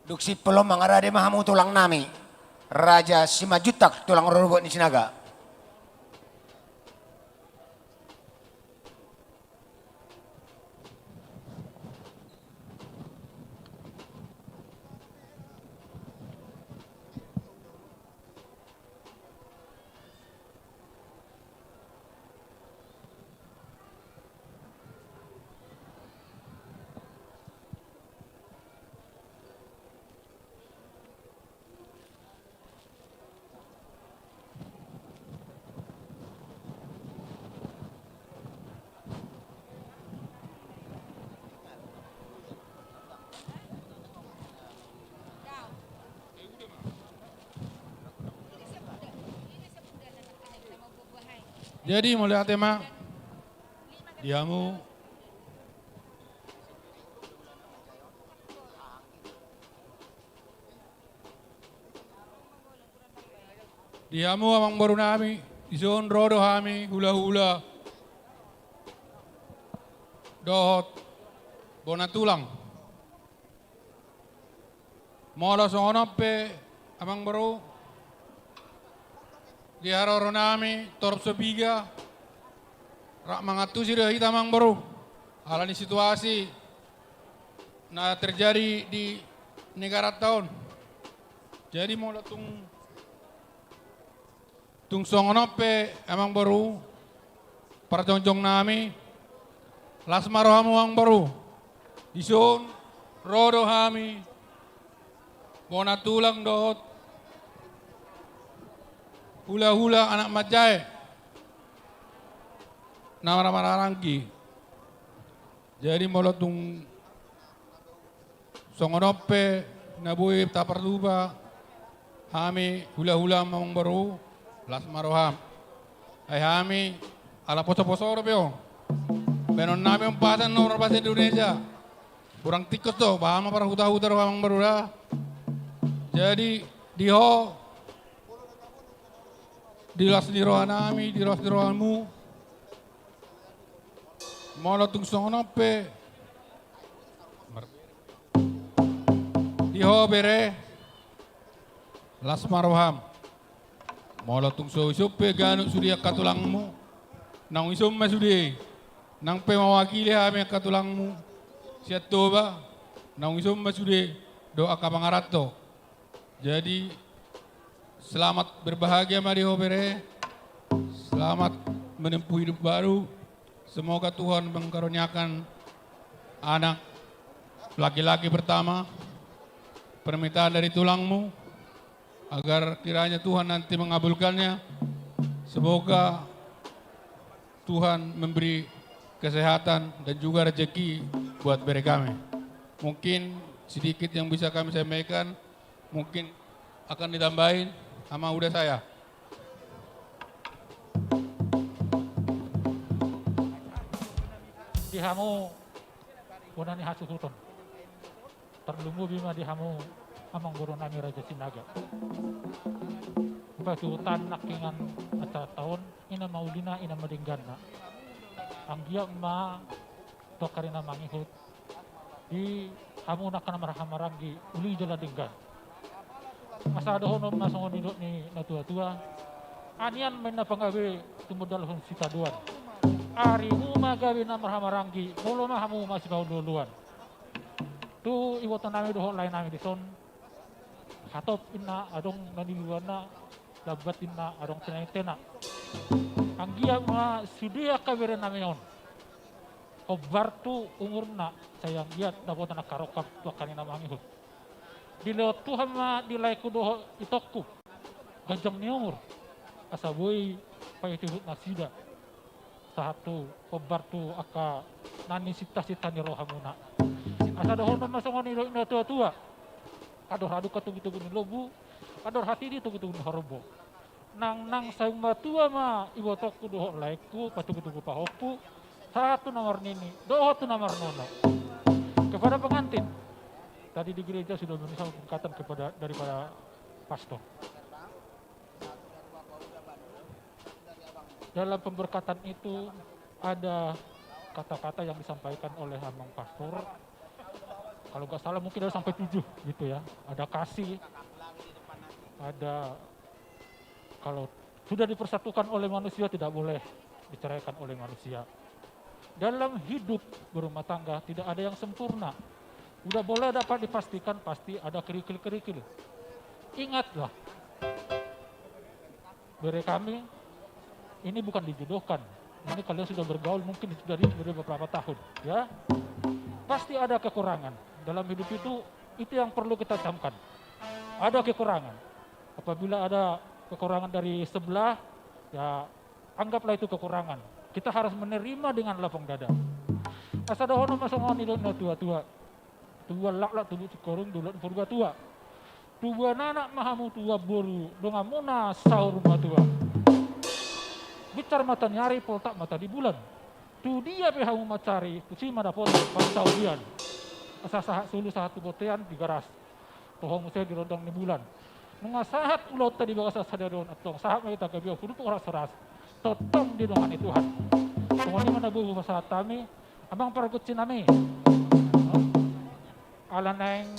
Dung simpul on mangarade ma hamu tulang nami, Raja Simanjuntak, tulang rorobot ni Sinaga. Jadi, mauliate ma. Di hamu, di hamu amangboru nami, dison ro do hami hulahula dohot bona tulang. Molo songon on pe, amangboru, di haroro nami Torop Sopiga, rap mangantusi do hita, amangboru, ala ni situasi na terjadi di negaranta on. Jadi molo tung Tung songon on pe, amangboru, parjongjong nami, las ma rohamu, amangboru. Dison ro do hami bona tulang dohot hulahula anak manjae na marhahamaranggi. Jadi molo tung songon on pe na boi tapartupa hami hulahula, amangboru, las ma roham. Ai hami ala posoposo dope on. Baenon nami on pasan nomor bahasa Indonesia. Hurang tingkos do, bahen ma parhutahuta do, amangboru, da. Jadi di ho, di las ni roha nami, di las ni rohamu, molo tung songon on pe, di ho bere, las ma roham. Molo tung so ison pe ganup sude angka tulangmu, naung ison ma sude. Nang pe mawakili hami angka tulangmu sian Toba, naung ison ma sude dohot angka pangaranto. Jadi, selamat berbahagia ma di ho, bere. Selamat menempuh hidup baru. Semoga Tuhan mengkaruniakan anak laki-laki pertama, permintaan dari tulangmu, agar kiranya Tuhan nanti mengabulkannya. Semoga Tuhan memberi kesehatan dan juga rezeki buat bere kami. Mungkin sedikit yang bisa kami sampaikan. Mungkin akan ditambahin sama uda saya. Di hamu bona ni hasuhuton, tarlumobi ma di hamu amangboru nami Raja Sinaga. Pasuhutan nangkiningan acaranta on, i na maulina, i na madengganna. Anggiat ma tu angka ari na mangihut di hamu angka na marhahamaranggi uli jala denggan. Asa dohonon ma songon nidok ni natuatua: Anian ma inna panggabe tumundalhon sitadoan. Arimu ma gabe na marhahamaranggi, molo ma hamu masipaolooloan. Tu iboto nami dohot lae nami dison, hatop inna adong na niluluanna, lambat inna adong tinangianna. Anggiat ma sude angka bere nami on hombar tu umurna, sai anggiat dapotan angka rongkap tu angka ari na mangihut. Dilehon Tuhan ma di laengku dohot itongku ganjang ni umur, asa boi paihutihut nasida sahat tu hombar tu angka na nisintasinta ni rohamuna. Asa dohonon ma songon nidok ni natuatua: Andor haduan togitogina lombu, andor hatiti togitogina horbo. Nangnang saur matua ma ibotongku dohot laengku, patugutugu pahompu, sahat tu na marnini dohot tu na marnono. Kepada pengantin, tadi di gereja sudah menerima pemberkatan kepada, daripada pastor. Dalam pemberkatan itu ada kata-kata yang disampaikan oleh Amang Pastor. Kalau nggak salah mungkin ada sampai tujuh gitu ya. Ada kasih, ada, kalau sudah dipersatukan oleh manusia, tidak boleh diceraikan oleh manusia. Dalam hidup berumah tangga tidak ada yang sempurna. Udah boleh dapat dipastikan pasti ada kerikil-kerikil. Ingatlah, bere kami, ini bukan dijodohkan. Ini kalian sudah bergaul mungkin dari, dari beberapa tahun, ya. Pasti ada kekurangan. Dalam hidup itu, itu yang perlu kita camkan. Ada kekurangan. Apabila ada kekurangan dari sebelah, ya, anggaplah itu kekurangan. Kita harus menerima dengan lapang dada. Asa dohonon ma songon nidok ni natuatua: Tubuan laklak, tubuan singkoru, dolihan Purbatua. Tubuan anak ma hamu, tubuan boru, donganmuna saur matua. Binsar mata ni ari, poltak mata ni bulan. Tu dia pe hamu mansari, tusi ma dapotan pansaurian. Asa sahat solu sahat tu bontean di garas. Toho muse di rondang ni bulan. Nunga sahat ulaonta di bagasan sadari on, antong sahat ma hita gabe ompu dupot horas-horas. Tongtong didongani Tuhan. Songon i ma na boi hupasahat hami, amang pargonsi nami. Ala naeng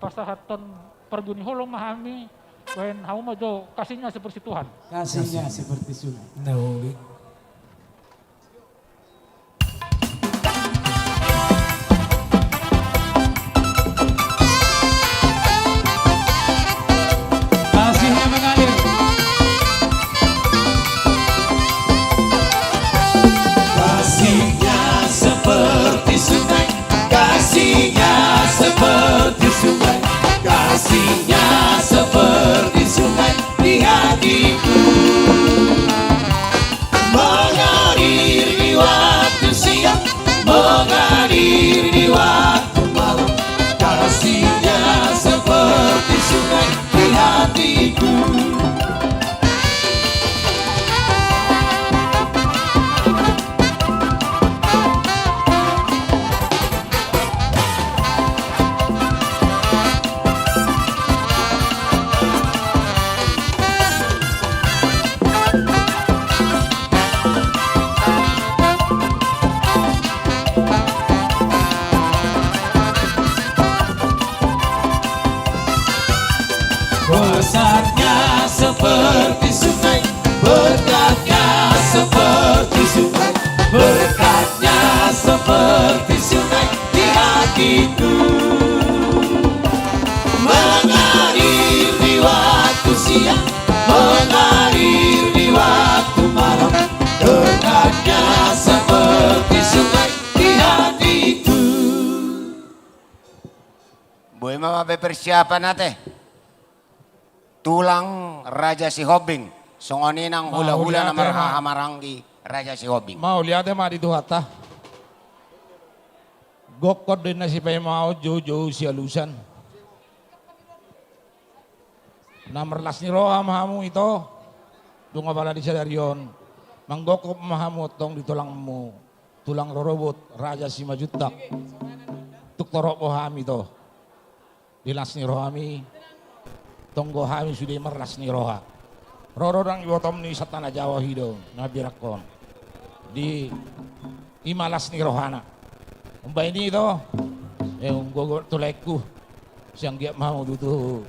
pasahathon parbue ni holong ma hami, baen hamu ma jo, kasihnya seperti Tuhan. Kasihnya seperti sungai. Na uli. Kasihnya mengalir. Kasihnya seperti sungai, kasihnya seperti sungai, kasihnya seperti sungai di hatiku. Mengalir di waktu siang, mengalir di waktu malam. Kasihnya seperti sungai di hatiku. Kuasanya seperti sungai, berkatnya seperti sungai, berkatnya seperti sungai di hatiku. Mengalir di waktu siang, mengalir di waktu malam, berkatnya seperti sungai di hatiku. Boi ma, ma be persiapan ate. Tulang Raja Sihombing. Songon i nang hula-hula na marhahamaranggi Raja Sihombing. Mauliate ma di Tuhanta. Gokhon do inna sipaimaon, jou-jou sialusan. Na marlas ni roha ma hamu ito. Dung apala di sadari on, manggokhon ma hamu antong di tulangmu, tulang rorobot Raja Simanjuntak. Tung torop do hami ito. Di las ni rohami, tonggo hami sude marlas ni roha. Ro do nang ibotom ni santana Jawa hido na birak on. Di ima las ni rohana. Umbaen i do, eh, umgogo tu laengku. Sai anggiat ma hamu tutu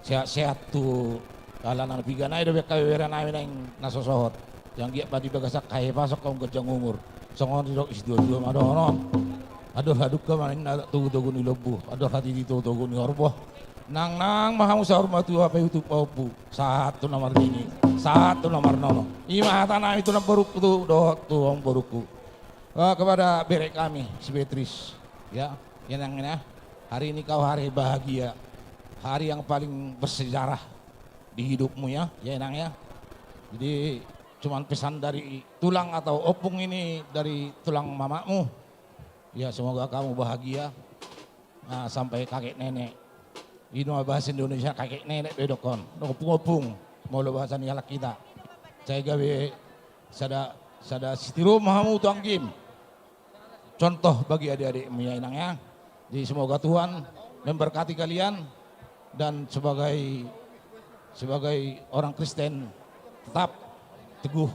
sehat-sehat tu ala na piga nai do be kabeberan nami naeng na so sohot. Sai anggiat ma di bagasan hahe pasok hamu ganjang umur. Songon didok situa-tua ma dohonon. Andor hadungka ma ninna togu-togu ni lombu, andor hatiti togu-togu ni horbo. Nang-nang ma hamu saur matua, paihutihut pahompu, sahat tu na marnini, sahat tu na marnono. Ima hata nami tu namborungku tu dohot tu amangborungku. Eh, kepada bere kami si Beatrice, ya, ya nang ya. Hari ini kau hari bahagia, hari yang paling bersejarah di hidupmu ya, ya nang ya. Jadi cuman pesan dari tulang atau opung ini dari tulang mamakmu. Ya, semoga kamu bahagia. Nah, sampai kakek nenek. I do ma bahasa Indonesia kakek nenek do didokhon. Opung-opung. Molo bahasa ni halak hita. Sai gabe sada, sada sitiruon ma hamu tu anggim. Contoh bagi adik-adikmu ya inang ya. Jadi semoga Tuhan memberkati kalian dan sebagai, sebagai orang Kristen tetap teguh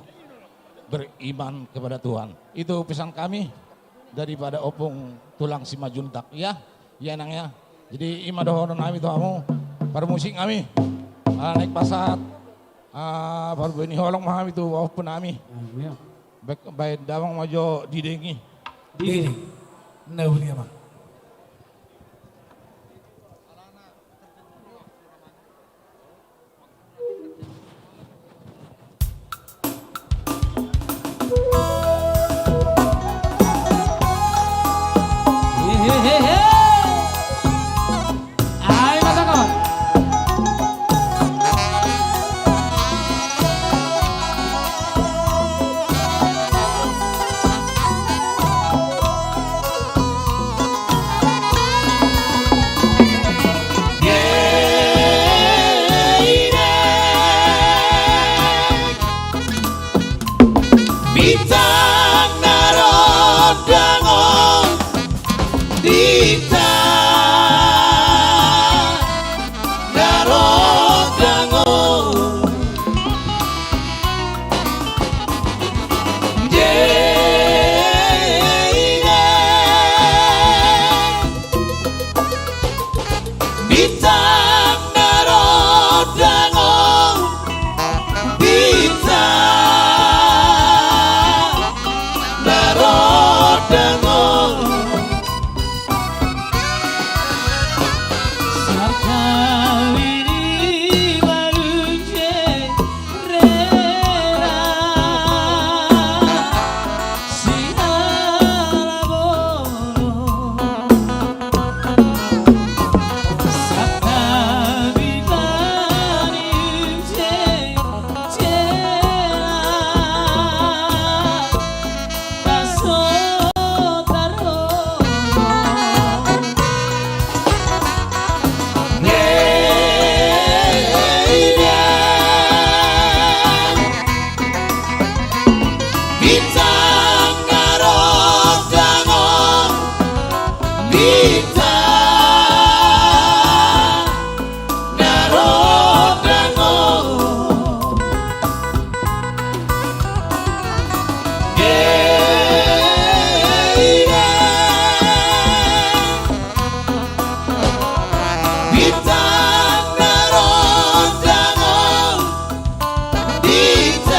beriman kepada Tuhan. Itu pesan kami daripada opung tulang Simanjuntak ya. Ya inang ya. Jadi ima dohonon nami tu hamu, parmusik nami. Ah, naeng pasahat, ah, parbue ni holong ma hami tu pahompu nami. Baen damang ma jo dideng i. Dideng. Na uli ma. Bintang na rondang on, bintang na rondang on. Santabi ni malunje rera sihala bolon. Santabi ma ni unjeng jera na so tarhona. Bintang na rondang on, bintang na rondang on. Bintang na rondang on, bintang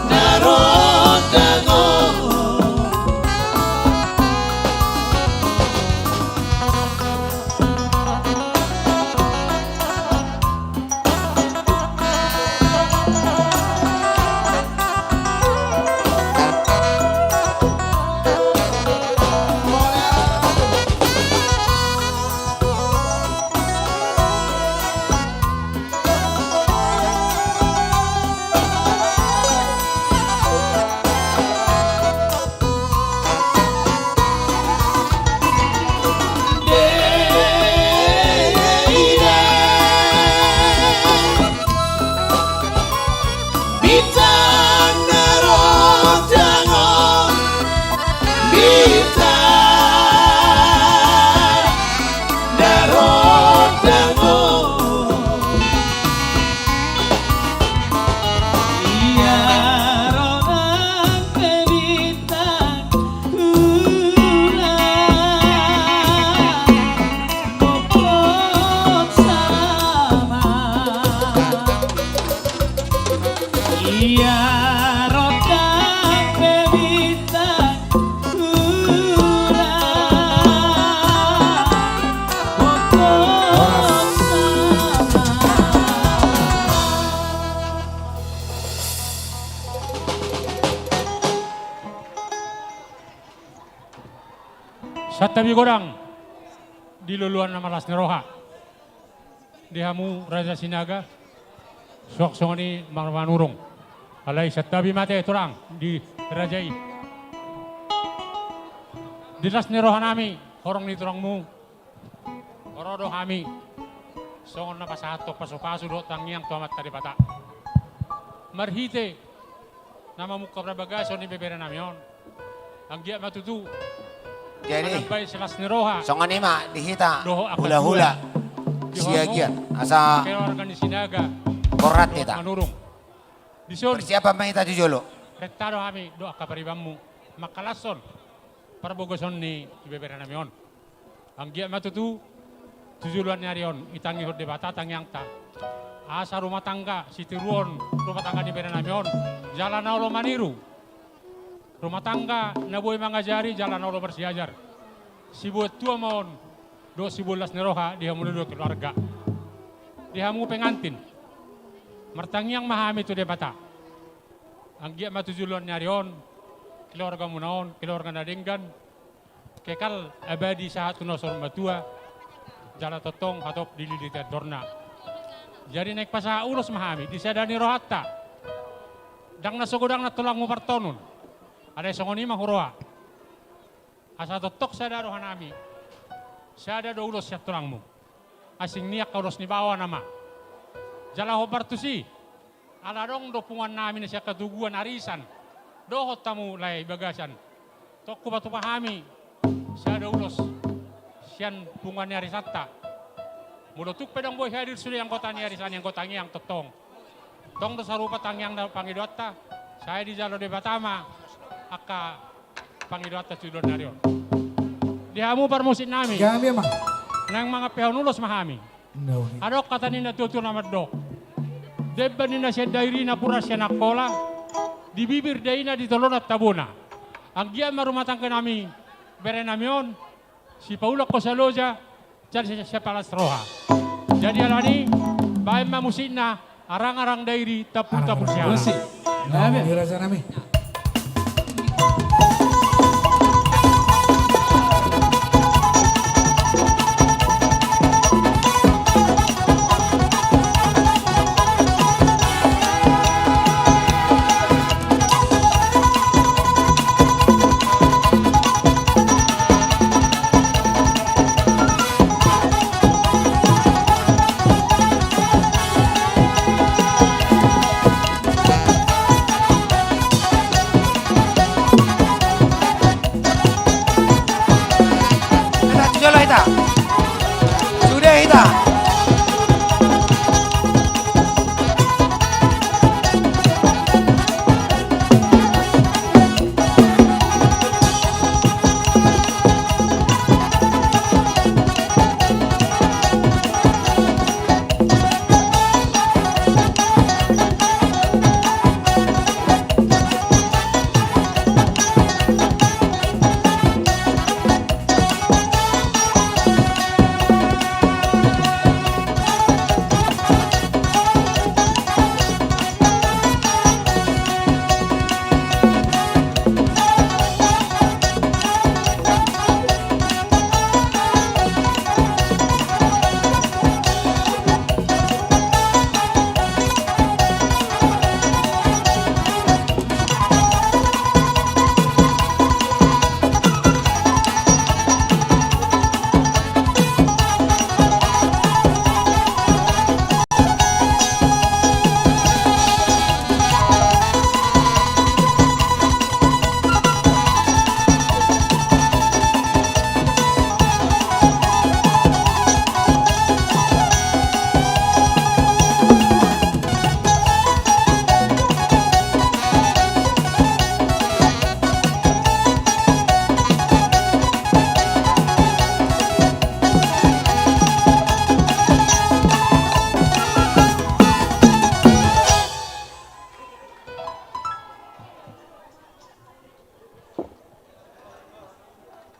na rondang on. Bintang na rondang on, bintang na rondang on. Ia ro nang pe bintang, hula gokhon salama. Ia ro nang pe bintang, hula gokhon salama. Santabi godang di loloan na marlas ni roha. Di hamu Raja Sinaga, suang songon i Amang Manurung. Alai santabi ma ate, torang, di raja i. Di las ni roha nami, horong ni torangmu, ro do hami songon na pasahathon pasupasu dohot tangiang tu Amanta Debata. Marhite na mamungka parbagason ni ibebere nami on. Anggiat ma tutu. Jadi, manambai las ni roha. Songon i ma di hita dohot angka hula-hula. Di Siagian, asa keluarga ni Sinaga, borhat dohot hita. Manurung. Dison. Persiapan ma hita tu jolo. Renta do hami dohot angka paribanmu mangkalashon parbagason ni ibebere nami on. Anggiat ma tutu tu joloan ni ari on ditangihon Debata tangiangta. Asa rumah tangga sitiruon rumah tangga ni bere nami on, jala na olo maniru. Rumah tangga na boi mangajari jala na olo marsiajar. Sibuat tua ma on dohot sibuat las ni roha di hamu na dua keluarga. Di hamu pengantin, martangiang ma hami tu Debata. Anggiat ma tu joloan ni ari on keluargamuna on keluarga na denggan, kekal abadi sahat tu na saur matua, jala tongtong hatop dililiti andorna. Jadi naeng pasahat ulos ma hami di sada ni rohanta. Ndang na so godang na tulangmu partonun. Alai songon i ma huroha. Asa tongtong sada rohanami, sada do ulos sian tulangmu. Asing ni angka ulos ni baoa nama. Jala hombar tusi, ala adong do punguannami na sian hatoguan arisan dohot hamu lae bagasan, tong hupatupa hami sada ulos sian punguan ni arisanta. Molo tung pe ndang boi hadir sude anggota ni arisan i, anggota tangiang tongtong. Tong do sarupa tangiang na pangidoanta, sai dijalo Debata ma angka pangidoanta tu joloan ni ari on. Di hamu parmusik nami. Gabe ma. Naeng mangampehon ulos ma hami. Adong hata ni natuatua na mandok: Demban ni na sian Dairi, napuran sian Angkola, di bibir daina, di tolonan tabona. Anggiat ma rumah tangga nami, bere nami on, sipaulak hosa loja, jala sipalas roha. Jadi alani, baen ma musikna, Arang-arang Dairi, tampul-tampul siahaan. Musik. Gabe. Di raja nami. Sude hita.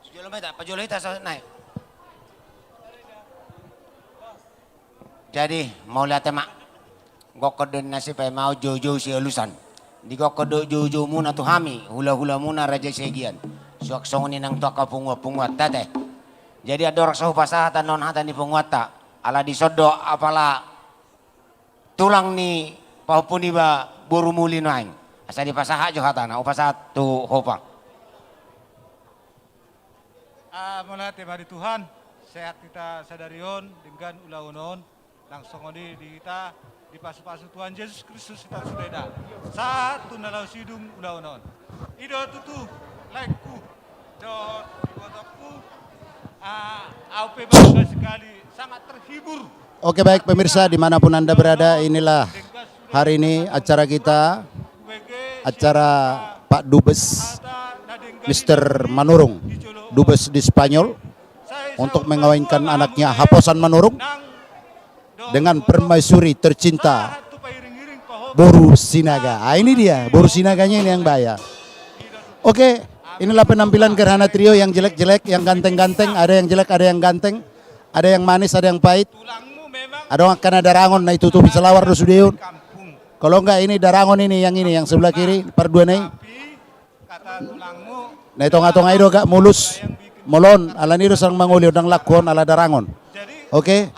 Sujolo ma hita, pajolo hita, so nae. Jadi, mauliate ma. Gokhon do nasida, paima on joujou sialusan. Digokhon do joujoumuna tu hami, hulahulamuna Raja Siagian. Suang songon i nang tu angka punguan-punguanta, ate. Jadi, andorang so hupasahat annon hata ni punguanta, ala dison do apala tulang ni pahompu niba boru muli nuaeng. Asa dipasahat jo hatana, hupasahat tu ho, Pang. Ah, mauliate ma di Tuhan, sehat hita sadari on, denggan ulaon on, nang songon i di hita, dipasupasu Tuhan Jesus Kristus hita sude da. Sahat tu na laho sidung ulaon on. I do tutu, laengku, dohot ibotongku, ah, au pe bangga sekali, sangat terhibur. Oke, baik pemirsa, dimanapun Anda berada, inilah hari ini acara kita, acara Pak Dubes, Mister Manurung, Dubes di Spanyol, untuk mengawinkan anaknya Haposan Manurung dengan permaisuri tercinta Boru Sinaga. Ah, ini dia, Boru Sinaganya ini yang bayar. Oke, inilah penampilan Gerhana Trio, yang jelek-jelek, yang ganteng-ganteng, ada yang jelek, ada yang ganteng. Ada yang manis, ada yang pahit. Adong angka na darangon, na ditutupi salawar do sude on. Kalau enggak, ini darangon ini, yang ini, yang sebelah kiri, parduana i. Na di tonga-tonga i do agak mulus. Molo on, alani do sandang mangoli, ndang langku on ala darangon. Oke?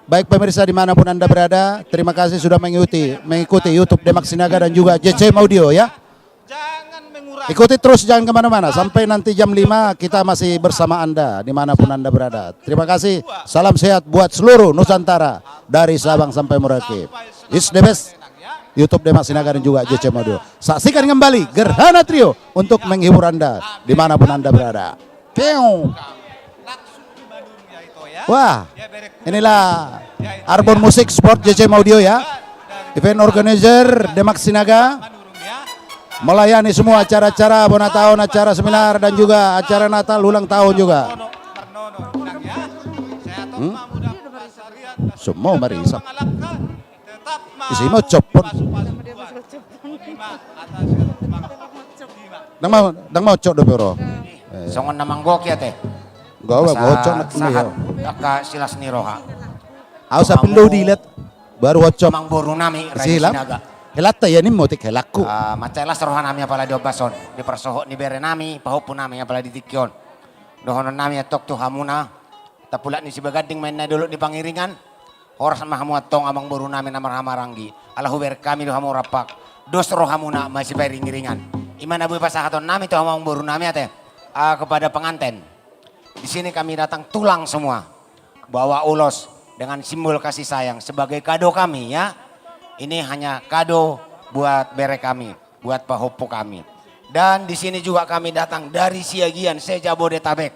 Baik pemirsa dimanapun Anda berada, terima kasih sudah mengikuti, mengikuti YouTube Demak Sinaga dan juga J C M Audio, ya. Ikuti terus, jangan kemana-mana. Sampai nanti jam lima kita masih bersama Anda dimanapun Anda berada. Terima kasih. Salam sehat buat seluruh Nusantara dari Sabang sampai Merauke. It's the best. YouTube Demak Sinaga dan juga J C M Audio. Saksikan kembali Gerhana Trio untuk menghibur Anda dimanapun Anda berada. Pew. Wah, inilah Arbon Musik Sport J C M Audio ya. Event organizer Demak Sinaga. melayani semua acara-acara bona taon, acara seminar, dan juga acara Natal ulang tahun juga. Hmm? Semua marisa. Isi mau copon. Dang mau, dang mau cok dope ro. Eh. Songon na manggoki ate. Gua gocok nak sahat. Angka silas ni roha. Au sapin do dilet. Baru hocop. Amangboru nami, Raja Sinaga. Helatta ia nimmo tik helakku. Ah, mansai las roha nami apala di ombas on, di parsohot ni bere nami, pahompu nami apala di tingki on. Dohonon nami antong tu hamuna, tapulak ni Sibaganding ma inna dolok ni Pangiringan. Horas ma hamu antong amangboru nami na marhahamaranggi. Ala hubereng hami do hamu rampak. Dos rohamuna masipairing-iringan. I ma na boi pasahaton nami tu amangboru nami ate. Ah, kepada penganten. Di sini kami datang tulang semua. Bawa ulos dengan simbol kasih sayang sebagai kado kami, ya. Ini hanya kado buat bere kami, buat pahompu kami. Dan di sini juga kami datang dari Siagian, se-Jabodetabek.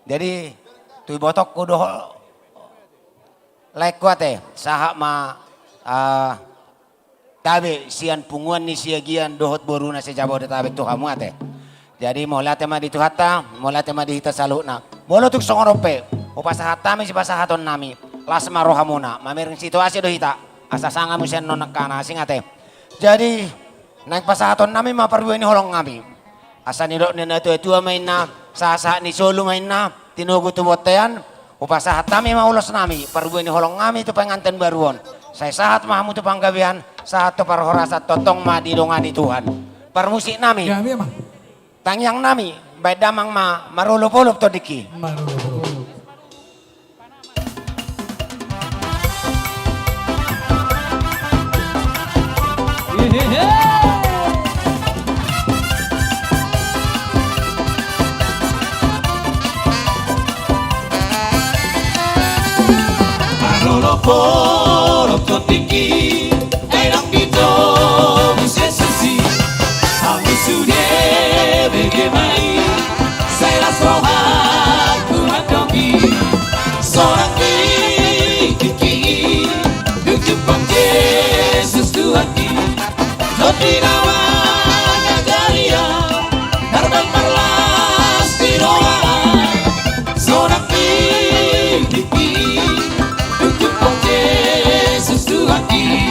Jadi, tu ibotongku dohot laengku ate, sahat ma, ah, tabe sian punguan ni Siagian dohot boruna se-Jabodetabek tu hamu ate. Jadi mauliate ma di Tuhanta, mauliate ma di hita saluhutna. Molo tung songon on pe, hupasahat hami sipasahaton nami, las ma rohamuna, mamereng situasi do hita, asa sanga muse annon angka na asing ate. Jadi, naeng pasahaton nami ma parbue ni holong nami. Asa nidok ni natuatua ma inna, sahatsahat ni solu ma inna, tinogu tu bontean, hupasahat hami ma ulos nami, parbue ni holong nami tu penganten baru on. Sai sahat ma hamu tu panggabean, sahat tu parhorasan, tongtong ma didongani Tuhan. Parmusik nami, tangiang nami, baen damang ma marolopolop tondingki. Marolopolop tondingki, ai dang ditogu sesusi. Hamu sude bege ma i, sai las rohangku mandok i. Sonang ni tingki i, dung jumpang Jesus Tuhanki. Tondi na mangajari au, na marlas ni roha. Sonang ni tingki i, dung jumpang Jesus Tuhanki.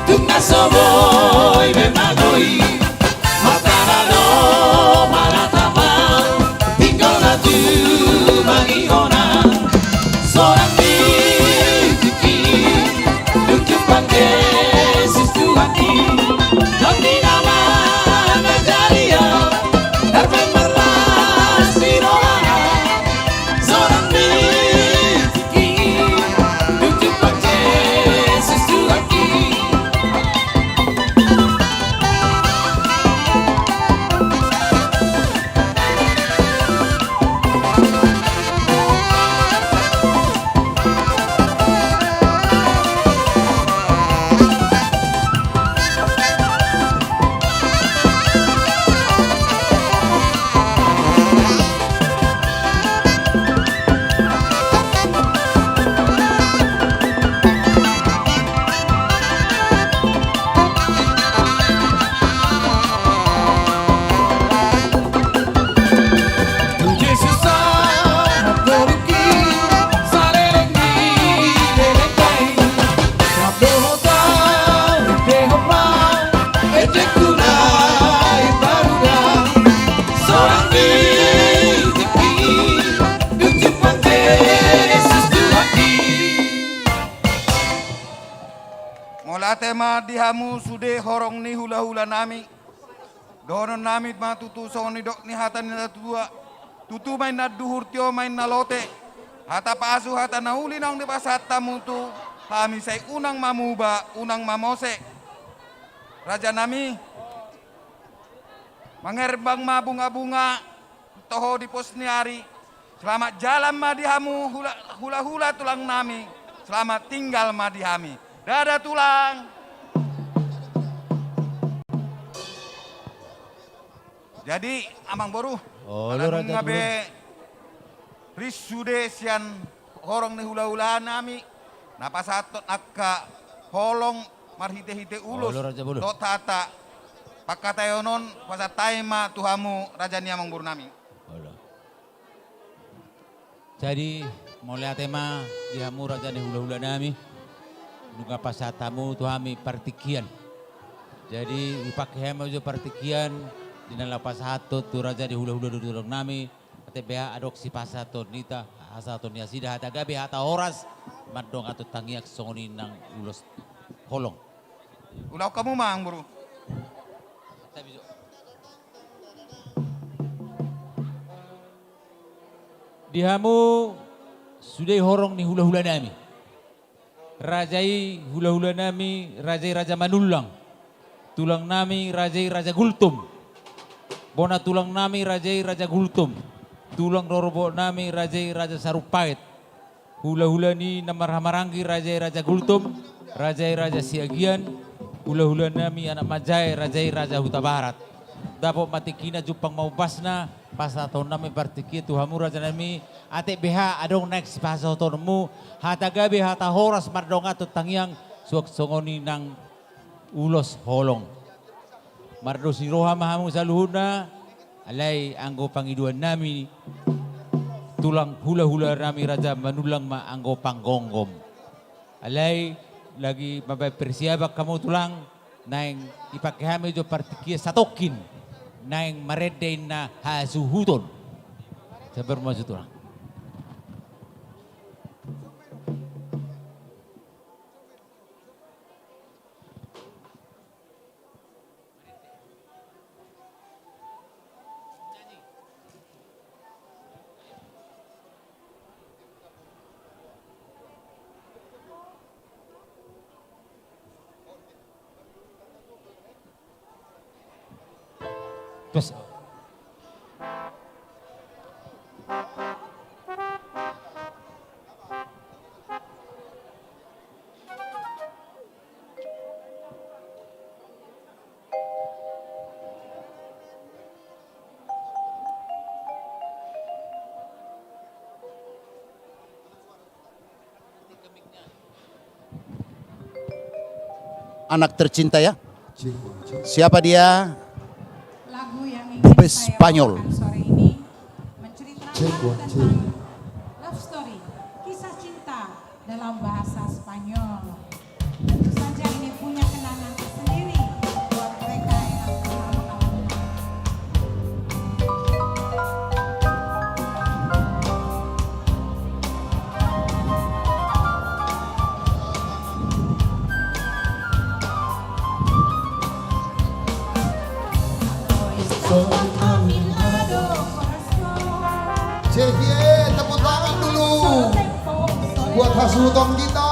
Tung na so boi be magoi, matana do manatap au, tinggal na tumangihon au. Sonang ni tingki i, dung jumpang Jesus Tuhanki. Tondi na mangajari au, na marlas ni roha. Sonang ni Mauliate ma di hamu sude horong ni hulahula nami. Dohonon nami ma tutu songon nidok ni hata ni natuatua. Tutu ma inna duhur, tio ma inna lote. Hata pasu, hata na uli naung dipasahat hamu tu hami, sai unang mamuba, unang mamose. Raja nami, mangerbang ma bunga-bunga toho di pos ni ari. Selamat jalan ma di hamu hula-, hula-hula tulang nami. Selamat tinggal ma di hami. Dadah tulang. Jadi, amangboru, olo, ala nunga be ris sude sian horong ni hula-hula nami, na pasahathon angka holong marhite-hite ulos, olo, raja boru, dohot hata pangkataion on, pasahat hami ma tu hamu, raja ni amangboru nami. Olo. Jadi, mauliate ma di hamu raja ni hula-hula nami, nunga pasahat hamu tu hami partingkian. Jadi, dipangke hami jo partingkian, di na laho pasahathon tu raja ni hula-hula tulang nami, ate beha adong sipasahaton ni hita, pasahaton ni nasida hata gabe, hata horas, mardongan tu tangiang songon i nang ulos holong. Ulaon hamu ma, amangboru. Di hamu sude horong ni hula-hula nami. Raja i hula-hula nami, raja i Raja Manullang. Tulang nami, raja i Raja Gultom. Bona tulang nami, raja i Raja Gultom. Tulang rorobot nami, raja i Raja Sarumpait. Hula-hula ni na marhahamaranggi, raja i Raja Gultom, raja i Raja Siagian, hula-hula nami anak manjae, raja i Raja Hutabarat. Dapot ma tingkina, jumpang ma umbasna, pasahaton nami partingkian tu hamu raja nami, ate beha adong naeng sipasahatonmu, hata gabe, hata horas, mardongan tu tangiang, suang songon i nang ulos holong. Mardos ni roha ma hamu saluhutna, alai anggo pangidoan nami, tulang hula-hula nami Raja Manullang ma anggo panggomgom. Alai lagi mambaen persiapan hamu tulang, naeng dipangke hami jo partingkian satongkin, naeng marende inna hasuhuton. Sabar maju tulang. Terus. Anak tercinta ya. Siapa dia? Lagu yang ingin Bupes saya Spanyol. Bawakan sore ini menceritakan tentang love story, kisah cinta dalam bahasa Spanyol. Tentu saja ini punya kenangan tersendiri buat mereka yang akan mengalami. Cek ye, tepuk tangan dulu buat hasuhuton kita.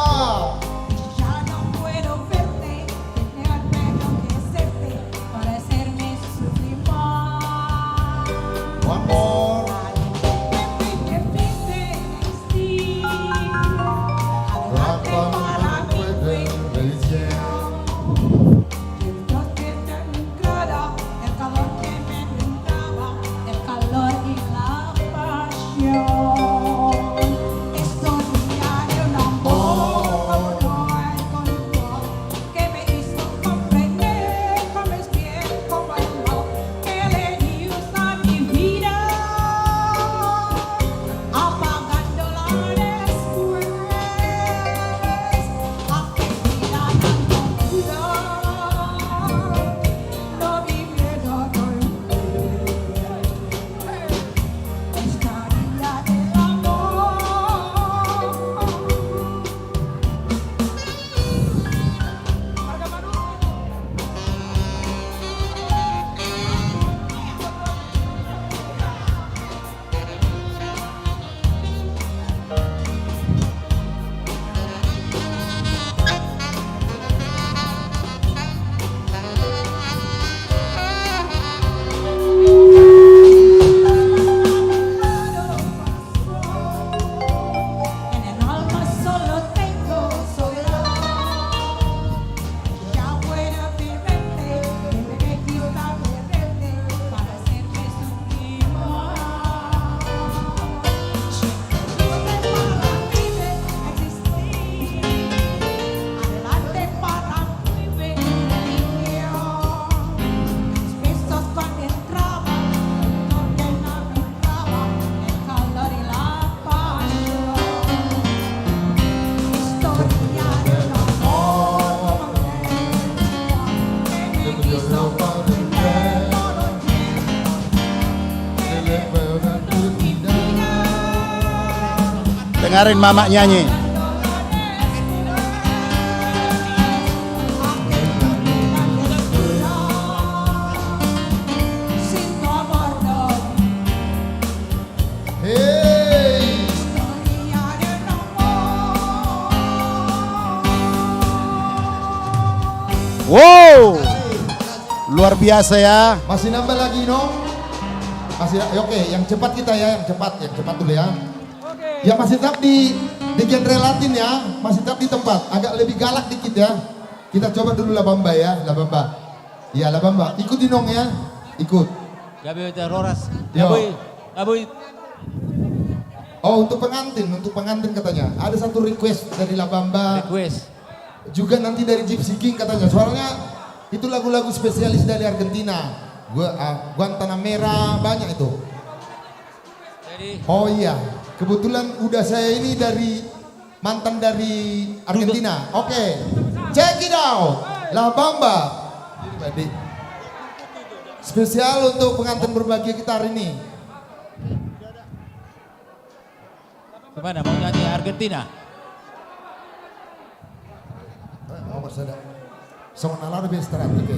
One more. Dengarin mamak nyanyi. Hei. Wow. Luar biasa ya. Masih nambah lagi, Nong? Masih, oke, yang cepat kita ya, yang cepat, yang cepat dulu ya. Oke. Ya, masih tetap di, di genre Latin ya, masih tetap di tempat, agak lebih galak dikit ya. Kita coba dulu La Bamba ya, La Bamba. Ya, La Bamba, ikut di Nong ya, ikut. Gabe terhoras. Yo. Gaboi, gaboi. Oh, untuk pengantin, untuk pengantin katanya. Ada satu request dari La Bamba. Request. Juga nanti dari Gypsy King katanya. Soalnya itu lagu-lagu spesialis dari Argentina. Gua, ah, Guantanamera, banyak itu. Jadi. Oh iya, kebetulan uda saya ini dari, mantan dari Argentina. Oke, check it out. La Bamba. Jadi, spesial untuk pengantin berbahagia kita hari ini. Gimana, mau nyanyi Argentina? Eh, nomor sada. Songon na laho be strategi.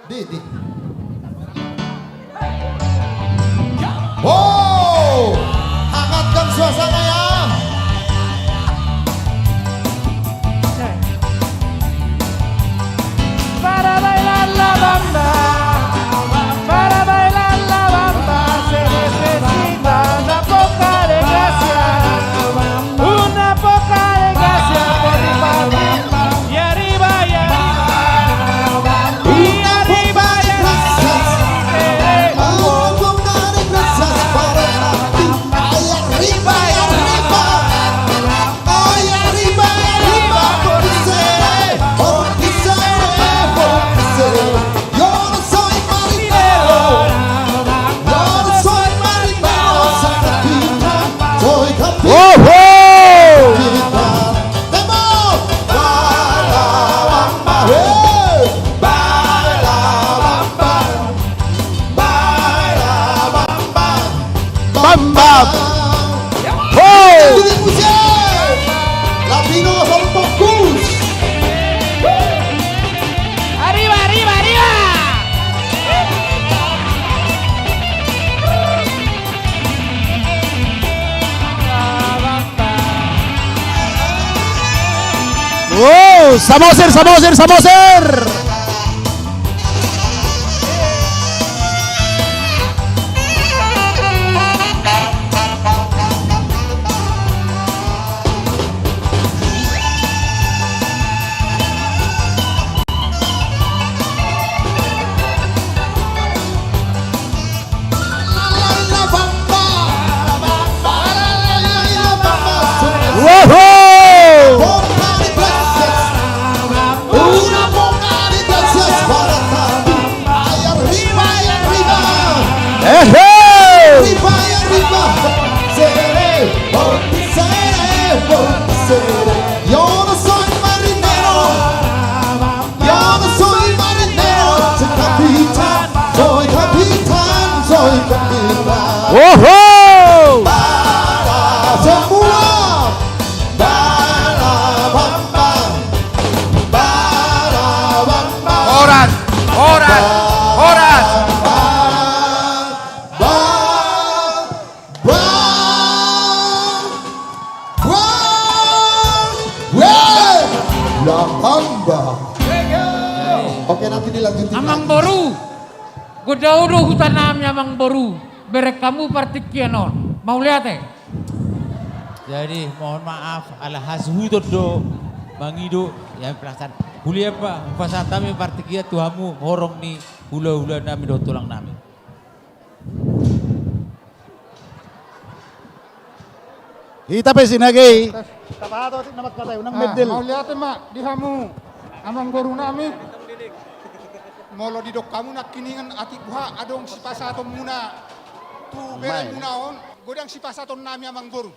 Di, di. Wow! Hangatkan suasana ya. Para bailar La Bamba, para bailar La Bamba, se necesita una poca de gracia, una poca de gracia por mi parte. Y arriba, y arriba, y arriba, y arriba, y arriba. Una poca de gracia para ti. Ay, arriba, y arriba. Ay, arriba, y arriba, porque seré, porque seré, porque seré. Yo no soy marinero, yo no soy marinero, soy capitán, soy capitán. ¡Ojo! Capitán. Demon! Bala bamba, eh! Bala bamba. Bam, bam. Ho! Arriba, arriba, arriba. Wow, Samosir, Samosir, Samosir. Woho! Una poca de gracias para ti. Ay, arriba, ay, arriba. Ehe! Arriba, ay, arriba. Seré, porque seré, porque seré. Yo no soy marinero. Yo no soy marinero, soy capitán, soy capitán, soy capitán. Woho! Para semua. Bala bamba. Bala bamba. Horas, horas, horas. Bala bamba. Bang! Bang! Weh! La Bamba. Oke, nanti dilanjutin lagi. Amangboru. Godang do huta nami Amangboru. Bereng hamu partingkian on. Mauliate. Jadi, mohon maaf, ala hasuhuton do mangido, ya, perasaan. Huria, Pak, pasahat hami partingkian tu hamu, horong ni hulahula nami dohot tulang nami. Hita pe sinage i. Tapahato atik na mangkatai, unang mendel. Mauliate ma di hamu amangboru nami. Molo didok hamu nangkiningan atik boha adong sipasahatonmuna tu berengmuna on, godang sipasahaton nami amangboru.